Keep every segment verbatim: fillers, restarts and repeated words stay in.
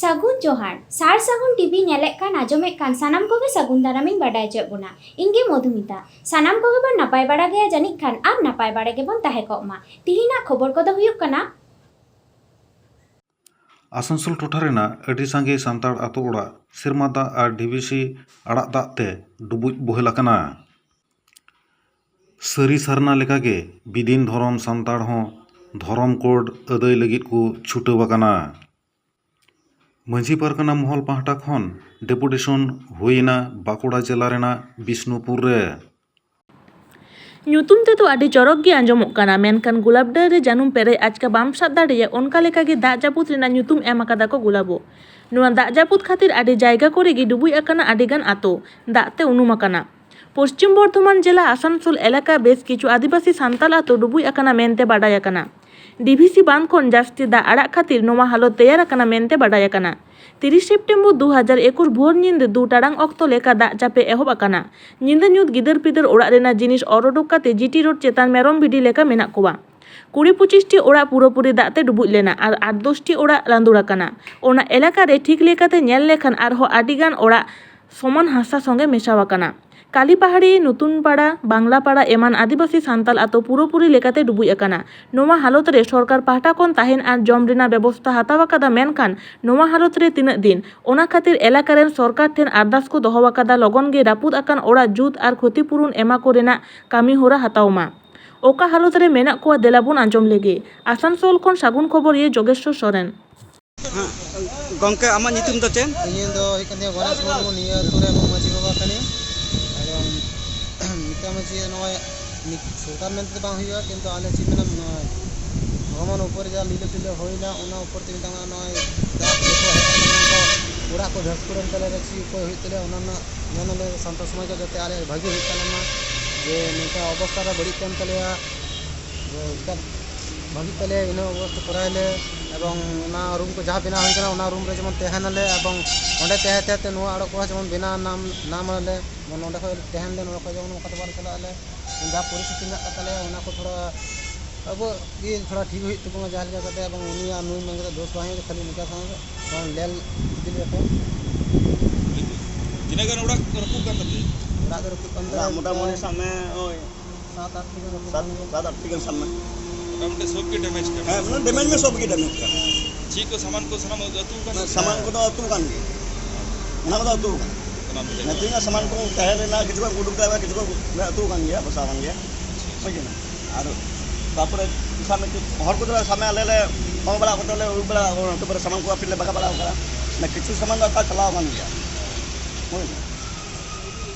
ᱥᱟᱹᱜᱩᱱ ᱡᱚᱦᱟᱨ᱾ ᱥᱟᱨ ᱥᱟᱹᱜᱩᱱ ᱴᱤᱵᱷᱤ ᱧᱮᱞᱮᱫ ᱠᱟᱱ, ᱟᱸᱡᱚᱢᱮᱫ ᱠᱟᱱ ᱥᱟᱱᱟᱢ ᱠᱚᱜᱮ ᱥᱟᱹᱜᱩᱱ ᱫᱟᱨᱟᱢᱤᱧ ᱵᱟᱰᱟᱭ ᱦᱚᱪᱚᱭᱮᱫ ᱵᱚᱱᱟ᱾ ᱤᱧ ᱜᱮ ᱢᱚᱫᱷᱩᱢᱤᱛᱟ᱾ ᱥᱟᱱᱟᱢ ᱠᱚᱜᱮ ᱵᱚᱱ ᱱᱟᱯᱟᱭ ᱵᱟᱲᱟ ᱜᱮᱭᱟ ᱡᱟᱹᱱᱤᱡ ᱠᱷᱟᱱ, ᱟᱨ ᱱᱟᱯᱟᱭ ᱵᱟᱲᱟ ᱜᱮᱵᱚᱱ ᱛᱟᱦᱮᱸ ᱠᱚᱜ ᱢᱟ᱾ ᱛᱤᱦᱤᱧᱟᱜ ᱠᱷᱚᱵᱚᱨ ᱠᱚᱫᱚ ᱦᱩᱭᱩᱜ ᱠᱟᱱᱟ, ᱟᱥᱟᱱᱥᱳᱞ ᱴᱚᱴᱷᱟ ᱨᱮᱱᱟᱜ ᱟᱹᱰᱤ ᱥᱟᱸᱜᱮ ᱥᱟᱱᱛᱟᱲ ᱟᱛᱳ ᱚᱲᱟᱜ ᱥᱮᱨᱢᱟ ᱫᱟᱜ ᱟᱨ ᱰᱤ ᱵᱷᱤ ᱥᱤ ᱟᱲᱟᱜ ᱫᱟᱜ ᱛᱮ ᱰᱩᱵᱩᱡ ᱵᱚᱦᱮᱞ ᱟᱠᱟᱱᱟ᱾ ᱥᱟᱹᱨᱤ ᱥᱟᱨᱱᱟ ᱞᱮᱠᱟᱜᱮ ᱵᱤᱫᱤᱱ ᱫᱷᱚᱨᱚᱢ ᱥᱟᱱᱛᱟᱲ ᱦᱚᱸ ᱫᱷᱚᱨᱚᱢ ᱠᱳᱰ ᱟᱹᱫᱟᱹᱭ ᱞᱟᱹᱜᱤᱫ ᱠᱚ ᱪᱷᱩᱴᱟᱹᱣ ᱟᱠᱟᱱᱟ᱾ ᱢᱟᱹᱡᱷᱤ ᱯᱟᱨᱜᱟᱱᱟ ᱢᱚᱦᱚᱞ ᱯᱟᱦᱴᱟ ᱠᱷᱚᱱ ᱰᱮᱯᱩᱴᱮᱥᱚᱱ ᱦᱩᱭᱮᱱᱟ ᱵᱟᱸᱠᱩᱲᱟ ᱡᱮᱞᱟ ᱨᱮᱱᱟᱜ ᱵᱤᱥᱱᱩᱯᱩᱨ ᱨᱮ᱾ ᱧᱩᱛᱩᱢ ᱛᱮᱫᱚ ᱟᱹᱰᱤ ᱪᱚᱨᱚᱠ ᱜᱮ ᱟᱸᱡᱚᱢᱚᱜ ᱠᱟᱱᱟ, ᱢᱮᱱᱠᱷᱟᱱ ᱜᱩᱞᱟᱵ ᱰᱟᱹᱨ ᱨᱮ ᱡᱟᱹᱱᱩᱢ ᱯᱮᱨᱮᱡ ᱟᱪᱠᱟ ᱵᱟᱢ ᱥᱟᱵ ᱫᱟᱲᱮᱭᱟᱜ, ᱚᱱᱠᱟ ᱞᱮᱠᱟᱜᱮ ᱫᱟᱜ ᱡᱟᱹᱯᱩᱫ ᱨᱮᱱᱟᱜ ᱧᱩᱛᱩᱢ ᱮᱢ ᱟᱠᱟᱫᱟ ᱠᱚ ᱜᱩᱞᱟᱵᱚ᱾ ᱱᱚᱣᱟ ᱫᱟᱜ ᱡᱟᱹᱯᱩᱫ ᱠᱷᱟᱹᱛᱤᱨ ᱟᱹᱰᱤ ᱡᱟᱭᱜᱟ ᱠᱚᱨᱮ ᱜᱮ ᱰᱩᱵᱩᱡ ᱟᱠᱟᱱᱟ ᱟᱹᱰᱤ ᱜᱟᱱ ᱟᱛᱳ, ᱫᱟᱜ ᱛᱮ ᱩᱱᱩᱢ ᱟᱠᱟᱱᱟ᱾ ᱯᱚᱥᱪᱤᱢ ᱵᱚᱨᱫᱷᱚᱢᱟᱱ ᱡᱮᱞᱟ ᱟᱥᱟᱱᱥᱳᱞ ᱮᱞᱟᱠᱟ ᱵᱮᱥ ᱠᱤᱪᱷᱩ ᱟᱹᱫᱤᱵᱟᱹᱥᱤ ᱥᱟᱱᱛᱟᱞ ᱟᱛᱳ ᱰᱩᱵᱩᱡ ᱟᱠᱟᱱᱟ ᱢᱮᱱᱛᱮ ᱵᱟᱰᱟᱭ ᱟᱠᱟᱱᱟ᱾ ᱰᱤ ᱵᱷᱤ ᱥᱤ ᱵᱟᱸᱫᱷ ᱠᱷᱚᱱ ᱡᱟᱹᱥᱛᱤ ᱫᱟᱜ ᱟᱲᱟᱜ ᱠᱷᱟᱹᱛᱤᱨ ᱱᱚᱣᱟ ᱦᱟᱞᱚᱛ ᱛᱮᱭᱟᱨ ᱟᱠᱟᱱᱟ ᱢᱮᱱᱛᱮ ᱵᱟᱰᱟᱭ ᱟᱠᱟᱱᱟ᱾ ᱛᱤᱨᱤᱥ ᱥᱮᱯᱴᱮᱢᱵᱚᱨ ᱫᱩ ᱦᱟᱡᱟᱨ ᱮᱠᱩᱥ ᱵᱷᱳᱨ ᱧᱤᱫᱟᱹ ᱫᱩ ᱴᱟᱲᱟᱝ ᱚᱠᱛᱚ ᱞᱮᱠᱟ ᱫᱟᱜ ᱪᱟᱯᱮ ᱮᱦᱚᱵ ᱟᱠᱟᱱᱟ᱾ ᱧᱤᱫᱟᱹ ᱧᱩᱛ ᱜᱤᱫᱟᱹᱨ ᱯᱤᱫᱟᱹᱨ ᱚᱲᱟᱜ ᱨᱮᱱᱟᱜ ᱡᱤᱱᱤᱥ ᱚᱨ ᱩᱰᱩᱠ ᱠᱟᱛᱮ ᱡᱤ ᱴᱤ ᱨᱳᱰ ᱪᱮᱛᱟᱱ ᱢᱮᱨᱚᱢ ᱵᱷᱤᱰᱤ ᱞᱮᱠᱟ ᱢᱮᱱᱟᱜ ᱠᱚᱣᱟ᱾ ᱠᱩᱲᱤ ᱯᱚᱸᱪᱤᱥ ᱴᱤ ᱚᱲᱟᱜ ᱯᱩᱨᱟᱹᱯᱩᱨᱤ ᱫᱟᱜ ᱛᱮ ᱰᱩᱵᱩᱡ ᱞᱮᱱᱟ ᱟᱨ ᱟᱴ ᱫᱚᱥ ᱴᱤ ᱚᱲᱟᱜ ᱞᱟᱸᱫᱩᱲ ᱟᱠᱟᱱᱟ᱾ ᱚᱱᱟ ᱮᱞᱟᱠᱟ ᱨᱮ ᱴᱷᱤᱠ ᱞᱮᱠᱟᱛᱮ ᱧᱮᱞ ᱞᱮᱠᱷᱟᱱ ᱟᱨᱦᱚᱸ ᱟᱹᱰᱤ ᱜᱟᱱ ᱚᱲᱟᱜ ᱥᱚᱢᱟᱱ ᱦᱟᱥᱟ ᱥᱚᱸᱜᱮ ᱢᱮᱥᱟᱣ ᱟᱠᱟᱱᱟ᱾ ᱠᱟᱞᱤᱯᱟᱦᱟᱲᱤ, ᱱᱩᱛᱩᱱᱯᱟᱲᱟ, ᱵᱟᱝᱞᱟᱯᱟᱲᱟ ᱮᱢᱟᱱ ᱟᱹᱫᱤᱵᱟᱹᱥᱤ ᱥᱟᱱᱛᱟᱞ ᱟᱛᱳ ᱯᱩᱨᱟᱹᱯᱩᱨᱤ ᱞᱮᱠᱟᱛᱮ ᱰᱩᱵᱩᱡ ᱟᱠᱟᱱᱟ᱾ ᱱᱚᱣᱟ ᱦᱟᱞᱚᱛ ᱨᱮ ᱥᱚᱨᱠᱟᱨ ᱯᱟᱦᱴᱟ ᱠᱷᱚᱱ ᱛᱟᱦᱮᱱ ᱟᱨ ᱡᱚᱢ ᱨᱮᱱᱟᱜ ᱵᱮᱵᱚᱥᱛᱷᱟ ᱦᱟᱛᱟᱣ ᱟᱠᱟᱫᱟ, ᱢᱮᱱᱠᱷᱟᱱ ᱱᱚᱣᱟ ᱦᱟᱞᱚᱛ ᱨᱮ ᱛᱤᱱᱟᱹᱜ ᱫᱤᱱ? ᱚᱱᱟ ᱠᱷᱟᱹᱛᱤᱨ ᱮᱞᱟᱠᱟ ᱨᱮᱱ ᱥᱚᱨᱠᱟᱨ ᱴᱷᱮᱱ ᱟᱨᱫᱟᱥ ᱠᱚ ᱫᱚᱦᱚ ᱟᱠᱟᱫᱟ, ᱞᱚᱜᱚᱱ ᱜᱮ ᱨᱟᱹᱯᱩᱫ ᱟᱠᱟᱱ ᱚᱲᱟᱜ ᱡᱩᱛ ᱟᱨ ᱠᱷᱚᱛᱤ ᱯᱩᱨᱩᱱ ᱮᱢᱟ ᱠᱚ ᱨᱮᱱᱟᱜ ᱠᱟᱹᱢᱤ ᱦᱚᱨᱟ ᱦᱟᱛᱟᱣ ᱢᱟ᱾ ᱚᱠᱟ ᱦᱟᱞᱚᱛ ᱨᱮ ᱢᱮᱱᱟᱜ ᱠᱚᱣᱟ, ᱫᱮᱞᱟ ᱵᱚᱱ ᱟᱸᱡᱚᱢ ᱞᱮᱜᱮ᱾ ᱟᱥᱟᱱᱥᱳᱞ ᱠᱷᱚᱱ ᱥᱟᱹᱜᱩᱱ ᱠᱷᱚᱵᱚᱨᱤᱭᱟᱹ ᱡᱳᱜᱮᱥᱣᱚᱨ ᱥᱚᱨᱮᱱ᱾ ᱦᱮᱸ, ᱜᱚᱢᱠᱮ, ᱟᱢᱟᱜ ᱧᱩᱛᱩᱢ ᱫᱚ ᱪᱮᱫ? ᱤᱧ ᱫᱚ ᱦᱩᱭᱩᱜ ᱠᱟᱱ ᱛᱤᱧᱟᱹ ᱜᱚᱱᱮᱥ ᱢᱩᱨᱢᱩ, ᱱᱤᱭᱟᱹ ᱟᱹᱛᱩ ᱨᱮ ᱟᱵᱚ ᱢᱟᱹᱡᱷᱤ ᱵᱟᱵᱟ ᱠᱟᱹᱱᱟᱹᱧ᱾ ᱟᱫᱚ ᱢᱮᱛᱟᱢᱟ ᱡᱮ ᱱᱚᱜᱼᱚᱭ ᱱᱤᱛ ᱥᱚᱨᱠᱟᱨ ᱢᱮᱱᱛᱮ ᱫᱚ ᱵᱟᱝ ᱦᱩᱭᱩᱜᱼᱟ, ᱠᱤᱱᱛᱩ ᱟᱞᱮ ᱪᱮᱫ ᱢᱮᱱᱟ, ᱱᱚᱜᱼᱚᱭ ᱵᱷᱚᱜᱚᱵᱟᱱ ᱩᱯᱚᱨ ᱡᱟ ᱞᱤᱞᱟᱹ ᱴᱤᱞᱟᱹ ᱦᱩᱭᱱᱟ, ᱚᱱᱟ ᱩᱯᱚᱨ ᱛᱮ ᱢᱮᱛᱟᱢᱟ ᱱᱚᱜᱼᱚᱭ ᱫᱟᱜ ᱡᱚᱛᱚ ᱦᱮᱡ ᱟᱠᱟᱱᱟ, ᱚᱲᱟᱜ ᱠᱚ ᱫᱷᱟᱹᱥ ᱠᱩᱲᱟᱹᱢ ᱛᱟᱞᱮ ᱨᱮ ᱪᱮᱫ ᱩᱯᱟᱹᱭ ᱦᱩᱭᱩᱜ ᱛᱟᱞᱮᱭᱟ, ᱚᱱᱟ ᱨᱮᱱᱟᱜ ᱢᱮᱱ ᱟᱞᱮ ᱥᱟᱱᱛᱟᱲ ᱥᱚᱢᱟᱡᱽ ᱨᱮ ᱡᱟᱛᱮ ᱟᱞᱮ ᱵᱷᱟᱹᱜᱤ ᱦᱩᱭᱩᱜ ᱛᱟᱞᱮ ᱢᱟ, ᱡᱮ ᱱᱚᱝᱠᱟ ᱚᱵᱚᱥᱛᱟ ᱨᱮ ᱵᱟᱹᱲᱤᱡ ᱠᱟᱱ ᱛᱟᱞᱮᱭᱟ, ᱡᱮ ᱚᱱᱠᱟ ᱵᱷᱟᱹᱜᱤ ᱛᱟᱞᱮᱭᱟ, ᱤᱱᱟᱹ ᱚᱵᱚᱥᱛᱟ ᱠᱚᱨᱟᱣ ᱟᱞᱮ᱾ ᱮᱵᱚᱝ ᱚᱱᱟ ᱨᱩᱢ ᱠᱚ ᱡᱟᱦᱟᱸ ᱵᱮᱱᱟᱣ ᱦᱩᱭ ᱠᱟᱱᱟ, ᱚᱱᱟ ᱨᱩᱢ ᱨᱮ ᱡᱮᱢᱚᱱ ᱛᱟᱦᱮᱱᱟᱞᱮ, ᱮᱵᱚᱝ ᱚᱸᱰᱮ ᱛᱟᱦᱮᱸ ᱛᱟᱦᱮᱸ ᱛᱮ ᱱᱚᱣᱟ ᱟᱲᱚ ᱠᱚᱦᱚᱸ ᱡᱮᱢᱚᱱ ᱵᱮᱱᱟᱣ ᱱᱟᱢ ᱱᱟᱢ ᱟᱞᱮ, ᱡᱮᱢᱚᱱ ᱱᱚᱸᱰᱮ ᱠᱷᱚᱡ ᱛᱟᱦᱮᱱ ᱞᱮ, ᱱᱚᱸᱰᱮ ᱠᱷᱚᱡ ᱡᱮᱢᱚᱱ ᱚᱠᱟ ᱛᱮ ᱵᱟᱞᱮ ᱪᱟᱞᱟᱜ ᱟᱞᱮ, ᱡᱟ ᱯᱚᱨᱤᱥᱛᱷᱤᱛᱤ ᱢᱮᱱᱟᱜ ᱟᱠᱟᱫ ᱛᱟᱞᱮᱭᱟ, ᱚᱱᱟ ᱠᱚ ᱛᱷᱚᱲᱟ ᱟᱵᱚ ᱜᱮ ᱛᱷᱚᱲᱟ ᱴᱷᱤᱠ ᱦᱩᱭᱩᱜ ᱛᱟᱵᱚᱱᱟ, ᱡᱟᱦᱟᱸ ᱞᱮᱠᱟ ᱠᱟᱛᱮ ᱮᱵᱚᱝ ᱩᱱᱤᱭᱟᱜ ᱱᱩᱭ ᱢᱮᱱ ᱠᱟᱛᱮ ᱫᱳᱥ ᱵᱟᱝ ᱦᱩᱭᱩᱜ, ᱠᱷᱟᱹᱞᱤ ᱱᱤᱝᱠᱟ ᱥᱟᱶ ᱛᱷᱚᱲᱟ ᱞᱮᱞ ᱤᱫᱤ ᱞᱮᱠᱷᱟᱱ᱾ ᱛᱤᱱᱟᱹᱜ ᱜᱟᱱ ᱚᱲᱟᱜ ᱠᱚ ᱨᱟᱹᱯᱩᱫ ᱠᱟᱱ ᱛᱟᱯᱮᱭᱟ? ᱚᱲᱟᱜ ᱫᱚ ᱨᱟᱹᱯᱩᱫ ᱠᱟᱱ ᱚᱲᱟᱜ ᱛᱟᱞᱮᱭᱟ, ᱢᱚᱴᱟᱢᱩᱴᱤ ᱯᱨᱟᱭ ᱥᱟᱵ ᱢᱮ, ᱳᱭ ᱥᱟᱛ ᱟᱴ ᱴᱤ ᱜᱟᱱ ᱨᱟᱹᱯᱩᱫ ᱥᱟᱛ, ᱠᱟᱱ ᱜᱮᱭᱟ᱾ ᱥᱟᱛ ᱟᱴ ᱴᱤ ᱜᱟᱱ ᱥᱟᱵ ᱢᱮ᱾ ᱢᱚᱴᱟᱢᱩᱴᱤ ᱥᱚᱵ ᱜᱮ ᱰᱮᱢᱮᱡᱽ ᱠᱟᱱᱟ᱾ ᱦᱮᱸ, ᱢᱟᱱᱮ ᱰᱮᱢᱮᱡᱽ ᱢᱟ ᱥᱚᱵ ᱜᱮ ᱰᱮᱢᱮᱡᱽ ᱠᱟᱱᱟ᱾ ᱪᱮᱫ ᱠᱚ ᱥᱟᱢᱟᱱ ᱠᱚ ᱥᱟᱱᱟᱢ ᱟᱹᱛᱩ ᱠᱟᱱᱟ? ᱥᱟᱢᱟᱱ ᱠᱚᱫᱚ ᱟᱹᱛᱩ ᱠᱟᱱ ᱜᱮᱭᱟ, ᱚᱱᱟ ᱠᱚᱫᱚ ᱟᱹᱛᱩ ᱠᱟᱱᱟ᱾ ᱥᱟᱱᱟᱢ ᱜᱮ᱾ ᱱᱤᱛᱚᱜ ᱥᱟᱢᱟᱱ ᱠᱚ ᱛᱟᱦᱮᱸ ᱞᱮᱱᱟ, ᱠᱤᱪᱷᱩ ᱠᱚ ᱩᱰᱩᱠ ᱞᱮᱱᱟ, ᱠᱤᱪᱷᱩ ᱠᱚ ᱟᱹᱛᱩ ᱠᱟᱱ ᱜᱮᱭᱟ, ᱵᱟᱥᱟ ᱠᱟᱱ ᱜᱮᱭᱟ᱾ ᱵᱩᱡᱽ ᱠᱮᱫᱟ? ᱟᱨ ᱛᱟᱨᱯᱚᱨᱮ ᱥᱟᱵ ᱢᱮ, ᱦᱚᱲ ᱠᱚᱫᱚ ᱥᱟᱵ ᱢᱮ, ᱟᱞᱮ ᱞᱮ ᱦᱚᱦᱚ ᱵᱟᱲᱟ ᱠᱟᱛᱮ ᱞᱮ ᱩᱰᱩᱠ ᱵᱟᱲᱟ, ᱛᱟᱨᱯᱚᱨᱮ ᱥᱟᱢᱟᱱ ᱠᱚ ᱟᱯᱮ ᱞᱮ ᱵᱟᱜᱟᱣ ᱵᱟᱲᱟ ᱠᱟᱫᱟ᱾ ᱢᱟᱱᱮ ᱠᱤᱪᱷᱩ ᱥᱟᱢᱟᱱ ᱫᱚ ᱟᱠᱟ ᱪᱟᱞᱟᱣ ᱟᱠᱟᱱ ᱜᱮᱭᱟ᱾ ᱦᱳᱭ᱾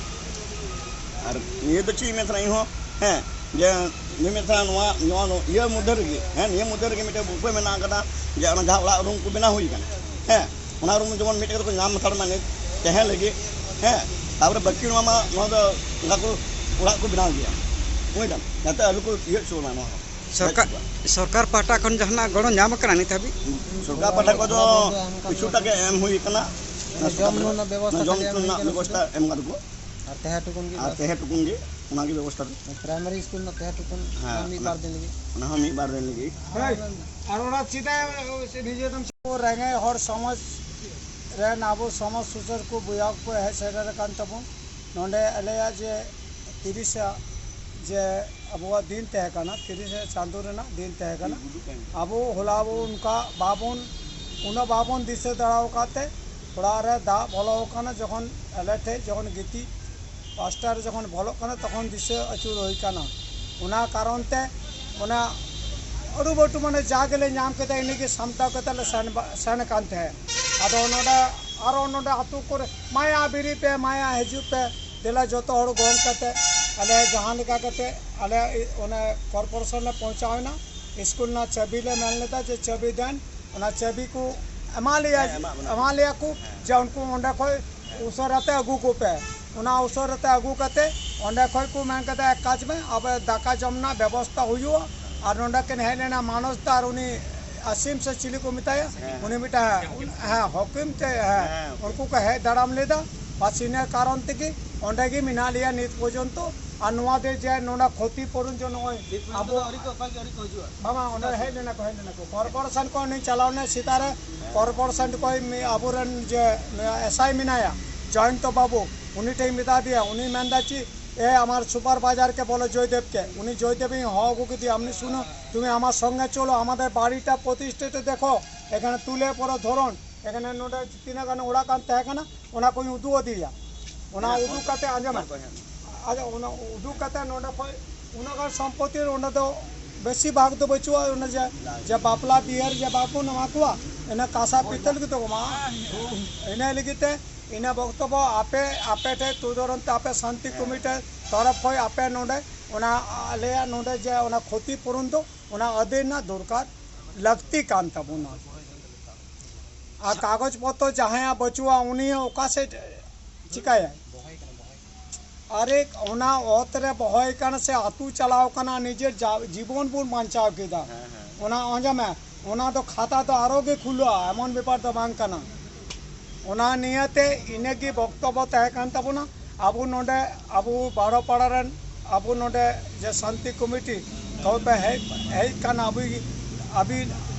ᱟᱨ ᱱᱤᱭᱟᱹ ᱫᱚ ᱪᱮᱫ ᱤᱧ ᱢᱮᱱ ᱥᱟᱱᱟ ᱤᱧ ᱦᱚᱸ, ᱦᱮᱸ, ᱡᱮ ᱤᱧ ᱢᱮᱱ ᱥᱟᱱᱟ ᱱᱚᱣᱟ, ᱱᱚᱣᱟ ᱤᱭᱟᱹ ᱢᱚᱫᱽᱫᱷᱮ ᱨᱮᱜᱮ, ᱦᱮᱸ, ᱱᱤᱭᱟᱹ ᱢᱚᱫᱽᱫᱷᱮ ᱨᱮᱜᱮ ᱢᱤᱫᱴᱮᱱ ᱩᱯᱟᱹᱭ ᱢᱮᱱᱟᱜ ᱟᱠᱟᱫᱟ, ᱡᱮ ᱚᱱᱟ ᱡᱟᱦᱟᱸ ᱚᱲᱟᱜ ᱨᱩᱢ ᱠᱚ ᱵᱮᱱᱟᱣ ᱦᱩᱭ ᱟᱠᱟᱱᱟ, ᱦᱮᱸ, ᱚᱱᱟ ᱨᱩᱢ ᱡᱮᱢᱚᱱ ᱢᱤᱫᱴᱮᱱ ᱠᱟᱛᱮ ᱠᱚ ᱧᱟᱢ ᱦᱟᱛᱟᱲ ᱢᱟ ᱛᱟᱦᱮᱸ ᱞᱟᱹᱜᱤᱫ, ᱦᱮᱸ᱾ ᱛᱟᱨᱯᱚᱨᱮ ᱵᱟᱹᱠᱤ ᱱᱚᱣᱟ ᱢᱟ, ᱱᱚᱣᱟ ᱫᱚ ᱚᱱᱠᱟ ᱠᱚ ᱚᱲᱟᱜ ᱠᱚ ᱵᱮᱱᱟᱣ ᱜᱮᱭᱟ, ᱵᱩᱡᱽ ᱫᱟᱢ, ᱡᱟᱛᱮ ᱟᱞᱚ ᱠᱚ ᱤᱭᱟᱹ ᱦᱚᱪᱚ ᱢᱟ ᱱᱚᱣᱟ ᱦᱚᱸ᱾ ᱥᱚᱨᱠᱟᱨ, ᱥᱚᱨᱠᱟᱨ ᱯᱟᱦᱴᱟ ᱠᱷᱚᱱ ᱡᱟᱦᱟᱱᱟᱜ ᱜᱚᱲᱚ ᱧᱟᱢ ᱟᱠᱟᱱᱟ ᱱᱤᱛ ᱦᱟᱹᱵᱤᱡ? ᱥᱚᱨᱠᱟᱨ ᱯᱟᱦᱴᱟ ᱠᱷᱚᱱ ᱫᱚ ᱠᱤᱪᱷᱩᱴᱟ ᱜᱮ ᱮᱢ ᱦᱩᱭ ᱟᱠᱟᱱᱟ᱾ ᱢᱟᱱᱮ ᱡᱚᱢ ᱧᱩ ᱨᱮᱱᱟᱜ ᱵᱮᱵᱚᱥᱛᱷᱟ ᱡᱚᱢ ᱠᱷᱟᱹᱞᱤ ᱧᱩ ᱮᱢ ᱦᱩᱭ ᱨᱮᱱᱟᱜ ᱠᱟᱱᱟ ᱵᱮᱵᱚᱥᱛᱷᱟ ᱥᱩᱫᱷᱩ? ᱮᱢ ᱠᱟᱫᱟ ᱠᱚ᱾ ᱟᱨ ᱛᱟᱦᱮᱸ ᱴᱩᱠᱩᱱ ᱜᱮ ᱟᱨ ᱵᱟᱥ᱾ ᱛᱟᱦᱮᱸ ᱴᱩᱠᱩᱱ ᱜᱮ, ᱚᱱᱟ ᱜᱮ ᱵᱮᱵᱚᱥᱛᱷᱟ ᱫᱚ᱾ ᱯᱨᱟᱭᱢᱟᱨᱤ ᱥᱠᱩᱞ ᱨᱮᱱᱟᱜ ᱛᱟᱦᱮᱸ ᱴᱩᱠᱩᱱ ᱦᱮᱸ, ᱢᱤᱫ ᱚᱱᱟ, ᱵᱟᱨ ᱫᱤᱱ ᱞᱟᱹᱜᱤᱫ᱾ ᱚᱱᱟ ᱦᱚᱸ ᱢᱤᱫ ᱵᱟᱨ ᱫᱤᱱ ᱞᱟᱹᱜᱤᱫ᱾ ᱟᱨ ᱚᱱᱟ ᱪᱮᱫᱟᱜ ᱱᱤᱡᱮ ᱫᱚᱢ ᱨᱮᱸᱜᱮᱡ ᱦᱚᱲ ᱥᱚᱢᱟᱡᱽ ᱨᱮᱱ ᱟᱵᱚ ᱥᱚᱢᱟᱡᱽ ᱥᱩᱥᱟᱹᱨ ᱠᱚ ᱵᱚᱭᱦᱟ ᱠᱚ ᱦᱮᱡ ᱥᱮᱴᱮᱨ ᱟᱠᱟᱱ ᱛᱟᱵᱚᱱ᱾ ᱱᱚᱰᱮ ᱟᱞᱮᱭᱟᱜ ᱡᱮ ᱛᱤᱨᱤᱥᱟ ᱡᱮ ᱟᱵᱚᱣᱟᱜ ᱫᱤᱱ ᱛᱟᱦᱮᱸ ᱠᱟᱱᱟ, ᱛᱤᱨᱤᱥᱟ ᱪᱟᱸᱫᱳ ᱨᱮᱱᱟᱜ ᱫᱤᱱ ᱛᱟᱦᱮᱸ ᱠᱟᱱᱟ᱾ ᱟᱵᱚ ᱦᱚᱞᱟ ᱵᱚ ᱚᱱᱠᱟ ᱵᱟᱵᱚᱱ, ᱩᱱᱟᱹᱜ ᱵᱟᱵᱚᱱ ᱫᱤᱥᱟᱹ ᱫᱟᱲᱮ ᱟᱠᱟᱫ ᱛᱮ ᱚᱲᱟᱜ ᱨᱮ ᱫᱟᱜ ᱵᱚᱞᱚ ᱟᱠᱟᱱᱟ, ᱡᱚᱠᱷᱚᱱ ᱟᱞᱮ ᱴᱷᱮᱡ ᱡᱚᱠᱷᱚᱱ ᱜᱤᱛᱤᱡ ᱯᱟᱥᱴᱟ ᱨᱮ ᱡᱚᱠᱷᱚᱱ ᱵᱚᱞᱚᱜ ᱠᱟᱱᱟ, ᱛᱚᱠᱷᱚᱱ ᱫᱤᱥᱟᱹ ᱟᱹᱪᱩᱨ ᱦᱩᱭ ᱠᱟᱱᱟ᱾ ᱚᱱᱟ ᱠᱟᱨᱚᱱ ᱛᱮ ᱚᱱᱟ ᱟᱹᱰᱤ ᱵᱟᱹᱴᱩ, ᱢᱟᱱᱮ, ᱡᱟ ᱜᱮᱞᱮ ᱧᱟᱢ ᱠᱮᱫᱟ, ᱤᱱᱟᱹᱜᱮ ᱥᱟᱢᱴᱟᱣ ᱠᱟᱛᱮ ᱞᱮ ᱥᱮᱱ ᱵᱟ-, ᱥᱮᱱ ᱟᱠᱟᱱ ᱛᱟᱦᱮᱸᱫ᱾ ᱟᱫᱚ ᱱᱚᱰᱮ, ᱟᱨᱚ ᱱᱚᱰᱮ ᱟᱹᱛᱩ ᱠᱚᱨᱮ, "ᱢᱟᱭᱟ ᱵᱮᱨᱮᱫ ᱯᱮ, ᱢᱟᱭᱟ ᱦᱤᱡᱩᱜ ᱯᱮ, ᱫᱮᱞᱟ ᱡᱚᱛᱚ ᱦᱚᱲ ᱜᱚᱝ ᱠᱟᱛᱮ ᱟᱞᱮ ᱡᱟᱦᱟᱸ ᱞᱮᱠᱟ ᱠᱟᱛᱮ ᱟᱞᱮ ᱚᱱᱮ ᱠᱚᱨᱯᱳᱨᱮᱥᱚᱱ ᱞᱮ ᱯᱳᱣᱪᱷᱟᱣ ᱮᱱᱟ, ᱥᱠᱩᱞ ᱨᱮᱱᱟᱜ ᱪᱟᱹᱵᱤ ᱞᱮ ᱢᱮᱱ ᱞᱮᱫᱟ ᱡᱮ ᱪᱟᱹᱵᱤ ᱫᱮᱱ", ᱚᱱᱟ ᱪᱟᱹᱵᱤ ᱠᱚ ᱮᱢᱟ ᱞᱮᱭᱟ, ᱦᱮᱸ, ᱮᱢᱟᱜ ᱵᱚᱱᱟ ᱠᱚ᱾ ᱮᱢᱟ ᱞᱮᱭᱟ ᱠᱚ ᱦᱮᱸ᱾ ᱡᱮ ᱩᱱᱠᱩ ᱚᱸᱰᱮ ᱠᱷᱚᱡ ᱩᱥᱟᱹᱨᱟᱛᱮ ᱟᱹᱜᱩ ᱠᱚᱯᱮ᱾ ᱚᱱᱟ ᱩᱥᱟᱹᱨᱟᱛᱮ ᱟᱹᱜᱩ ᱠᱟᱛᱮ ᱚᱸᱰᱮ ᱠᱷᱚᱡ ᱠᱚ ᱢᱮᱱ ᱠᱮᱫᱟ, "ᱮᱠ ᱠᱟᱡᱽ ᱢᱮ, ᱟᱵᱚ ᱫᱟᱠᱟ ᱡᱚᱢ ᱨᱮᱱᱟᱜ ᱵᱮᱵᱚᱥᱛᱟ ᱦᱩᱭᱩᱜᱼᱟ᱾" ᱟᱨ ᱱᱚᱸᱰᱮ ᱠᱤᱱ ᱦᱮᱡ ᱞᱮᱱᱟ ᱢᱟᱱᱚᱥ ᱫᱟ ᱟᱨ ᱩᱱᱤ ᱟᱥᱤᱢ ᱥᱮ ᱪᱤᱞᱤ ᱠᱚ ᱢᱮᱛᱟᱭᱟ, ᱦᱮᱸ᱾ ᱩᱱᱤ ᱢᱤᱫᱴᱟᱝ, ᱦᱮᱸ, ᱦᱚᱠᱤᱢ ᱛᱮ, ᱦᱮᱸ, ᱦᱮᱸ, ᱦᱚᱠᱤᱢ᱾ ᱩᱱᱠᱩ ᱠᱚ ᱦᱮᱡ ᱫᱟᱨᱟᱢ ᱞᱮᱫᱟ᱾ ᱵᱟᱥ ᱤᱱᱟᱹ ᱠᱟᱨᱚᱱ ᱛᱮᱜᱮ ᱚᱸᱰᱮ ᱜᱮ ᱢᱮᱱᱟᱜ ᱞᱮᱭᱟ ᱱᱤᱛ ᱯᱚᱨᱡᱚᱱᱛᱚ᱾ ᱟᱨ ᱱᱚᱣᱟ ᱫᱚ ᱡᱮ ᱱᱚᱰᱮ ᱠᱷᱚᱛᱤ ᱯᱩᱨᱚᱱ ᱡᱮ ᱱᱚᱜᱼᱚᱭ ᱟᱵᱚ ᱟᱹᱣᱨᱤ ᱠᱚ, ᱚᱠᱚᱭ ᱜᱮ ᱟᱹᱣᱨᱤ ᱠᱚ ᱦᱤᱡᱩᱜᱼᱟ᱾ ᱵᱟᱝ, ᱵᱟᱝ, ᱚᱸᱰᱮ ᱦᱮᱡ ᱞᱮᱱᱟ ᱠᱚ, ᱦᱮᱡ ᱞᱮᱱᱟ ᱠᱚ᱾ ᱠᱚᱨᱯᱳᱨᱮᱥᱚᱱ ᱠᱚ ᱩᱱᱤ ᱪᱟᱞᱟᱣ ᱞᱮᱱᱟ ᱥᱮᱛᱟᱜ ᱨᱮ, ᱠᱚᱨᱯᱳᱨᱮᱥᱚᱱ ᱠᱚ ᱢᱤ-, ᱟᱵᱚᱨᱮᱱ ᱡᱮ ᱮᱥᱟᱭ ᱢᱮᱱᱟᱭᱟ, ᱡᱚᱭᱚᱱᱛᱚ ᱵᱟᱵᱩ, ᱩᱱᱤ ᱴᱷᱮᱱ ᱢᱮᱛᱟ ᱫᱮᱭᱟ, ᱩᱱᱤ ᱢᱮᱱᱫᱟ ᱪᱮᱫ, "এ, আমার সুপারভাইজারকে বলো জয়দেবকে", উনি জয়দেবই হওয়া ᱜᱩ ᱠᱮᱫᱮᱭᱟ, ᱩᱱᱤ ᱥᱩᱱᱩ, "তুমি আমার সঙ্গে চলো, আমাদের বাড়িটা প্রতিষ্ঠিত দেখো, এখানে তুলে পড়ো ধরন, এখানে নোটে তিন খান ওরা কান তহকানা", ᱚᱱᱟ ᱠᱚᱧ ᱩᱫᱩᱜ ᱟᱫᱮᱭᱟ᱾ ᱚᱱᱟ ᱩᱫᱩᱜ ᱠᱟᱛᱮ, ᱟᱸᱡᱚᱢᱟ, ᱟᱫᱚ ᱚᱱᱟ ᱩᱫᱩᱜ ᱠᱟᱛᱮ ᱱᱚᱰᱮ ᱠᱷᱚᱡ ᱩᱱᱟᱹᱜ ᱜᱟᱱ ᱥᱚᱢᱯᱚᱛᱤ ᱚᱸᱰᱮ ᱫᱚ ᱵᱮᱥᱤ ᱵᱷᱟᱜᱽ ᱫᱚ ᱵᱟᱹᱪᱩᱜᱼᱟ᱾ ᱚᱱᱟ ᱡᱮ, ᱡᱮ ᱵᱟᱯᱞᱟ ᱵᱤᱦᱟᱹᱨ ᱡᱮ ᱵᱟᱵᱚᱱ ᱮᱢᱟ ᱠᱚᱣᱟ, ᱤᱱᱟᱹ ᱠᱟᱸᱥᱟ ᱯᱤᱛᱟᱹᱞ ᱜᱮ ᱛᱟᱠᱚ ᱢᱟ᱾ ᱤᱱᱟᱹ ᱞᱟᱹᱜᱤᱫ ᱛᱮ ᱤᱱᱟᱹ ᱵᱚᱠᱛᱚᱵᱚ ᱟᱯᱮ, ᱟᱯᱮ ᱴᱷᱮᱡ ᱛᱩᱫᱚᱨᱚᱱ ᱛᱮ ᱟᱯᱮ ᱥᱟᱱᱛᱤ ᱠᱚᱢᱤᱴᱤ ᱛᱚᱨᱚᱯ ᱠᱷᱚᱡ ᱟᱯᱮ ᱱᱚᱰᱮ ᱚᱱᱟ ᱟᱞᱮᱭᱟᱜ ᱱᱚᱰᱮ ᱡᱮ ᱚᱱᱟ ᱠᱷᱚᱛᱤ ᱯᱩᱨᱚᱱ ᱫᱚ ᱚᱱᱟ ᱟᱹᱫᱟᱹᱭ ᱨᱮᱱᱟᱜ ᱫᱚᱨᱠᱟᱨ ᱞᱟᱹᱠᱛᱤ ᱠᱟᱱ ᱛᱟᱵᱚᱱᱟ᱾ ᱟᱨ ᱠᱟᱜᱚᱡᱽ ᱯᱚᱛᱨᱚ ᱡᱟᱦᱟᱸᱭᱟᱜ ᱵᱟᱹᱪᱩᱜᱼᱟ, ᱩᱱᱤ ᱚᱠᱟ ᱥᱮᱫ ᱪᱤᱠᱟᱹᱭᱟᱭ? ᱟᱨᱮ, ᱚᱱᱟ ᱚᱛ ᱨᱮ ᱵᱚᱦᱚᱭ ᱠᱟᱱᱟ ᱥᱮ ᱟᱹᱛᱩ ᱪᱟᱞᱟᱣ ᱠᱟᱱᱟ, ᱱᱤᱡᱮᱨ ᱡᱟ-, ᱡᱤᱵᱚᱱ ᱵᱚᱱ ᱵᱟᱧᱪᱟᱣ ᱠᱮᱫᱟ᱾ ᱚᱱᱟ ᱟᱸᱡᱚᱢ ᱢᱮ, ᱚᱱᱟ ᱫᱚ ᱠᱷᱟᱛᱟ ᱫᱚ ᱟᱨᱚ ᱜᱮ ᱠᱷᱩᱞᱟᱹᱜᱼᱟ, ᱮᱢᱚᱱ ᱵᱮᱯᱟᱨ ᱫᱚ ᱵᱟᱝ ᱠᱟᱱᱟ᱾ ᱚᱱᱟ ᱱᱤᱭᱟᱹᱛᱮ ᱤᱱᱟᱹᱜᱮ ᱵᱚᱠᱛᱚᱵᱚ ᱛᱟᱦᱮᱸ ᱠᱟᱱ ᱛᱟᱵᱚᱱᱟ᱾ ᱟᱵᱚ ᱱᱚᱰᱮ, ᱟᱵᱚ ᱵᱟᱨᱚ ᱯᱟᱲᱟ ᱨᱮᱱ, ᱟᱵᱚ ᱱᱚᱰᱮ ᱡᱮ ᱥᱟᱱᱛᱤ ᱠᱚᱢᱤᱴᱤ ᱠᱚ ᱯᱮ ᱦᱮᱡ, ᱦᱮᱡ ᱠᱟᱱᱟ, ᱟᱵᱚ, ᱟᱹᱵᱤᱱ,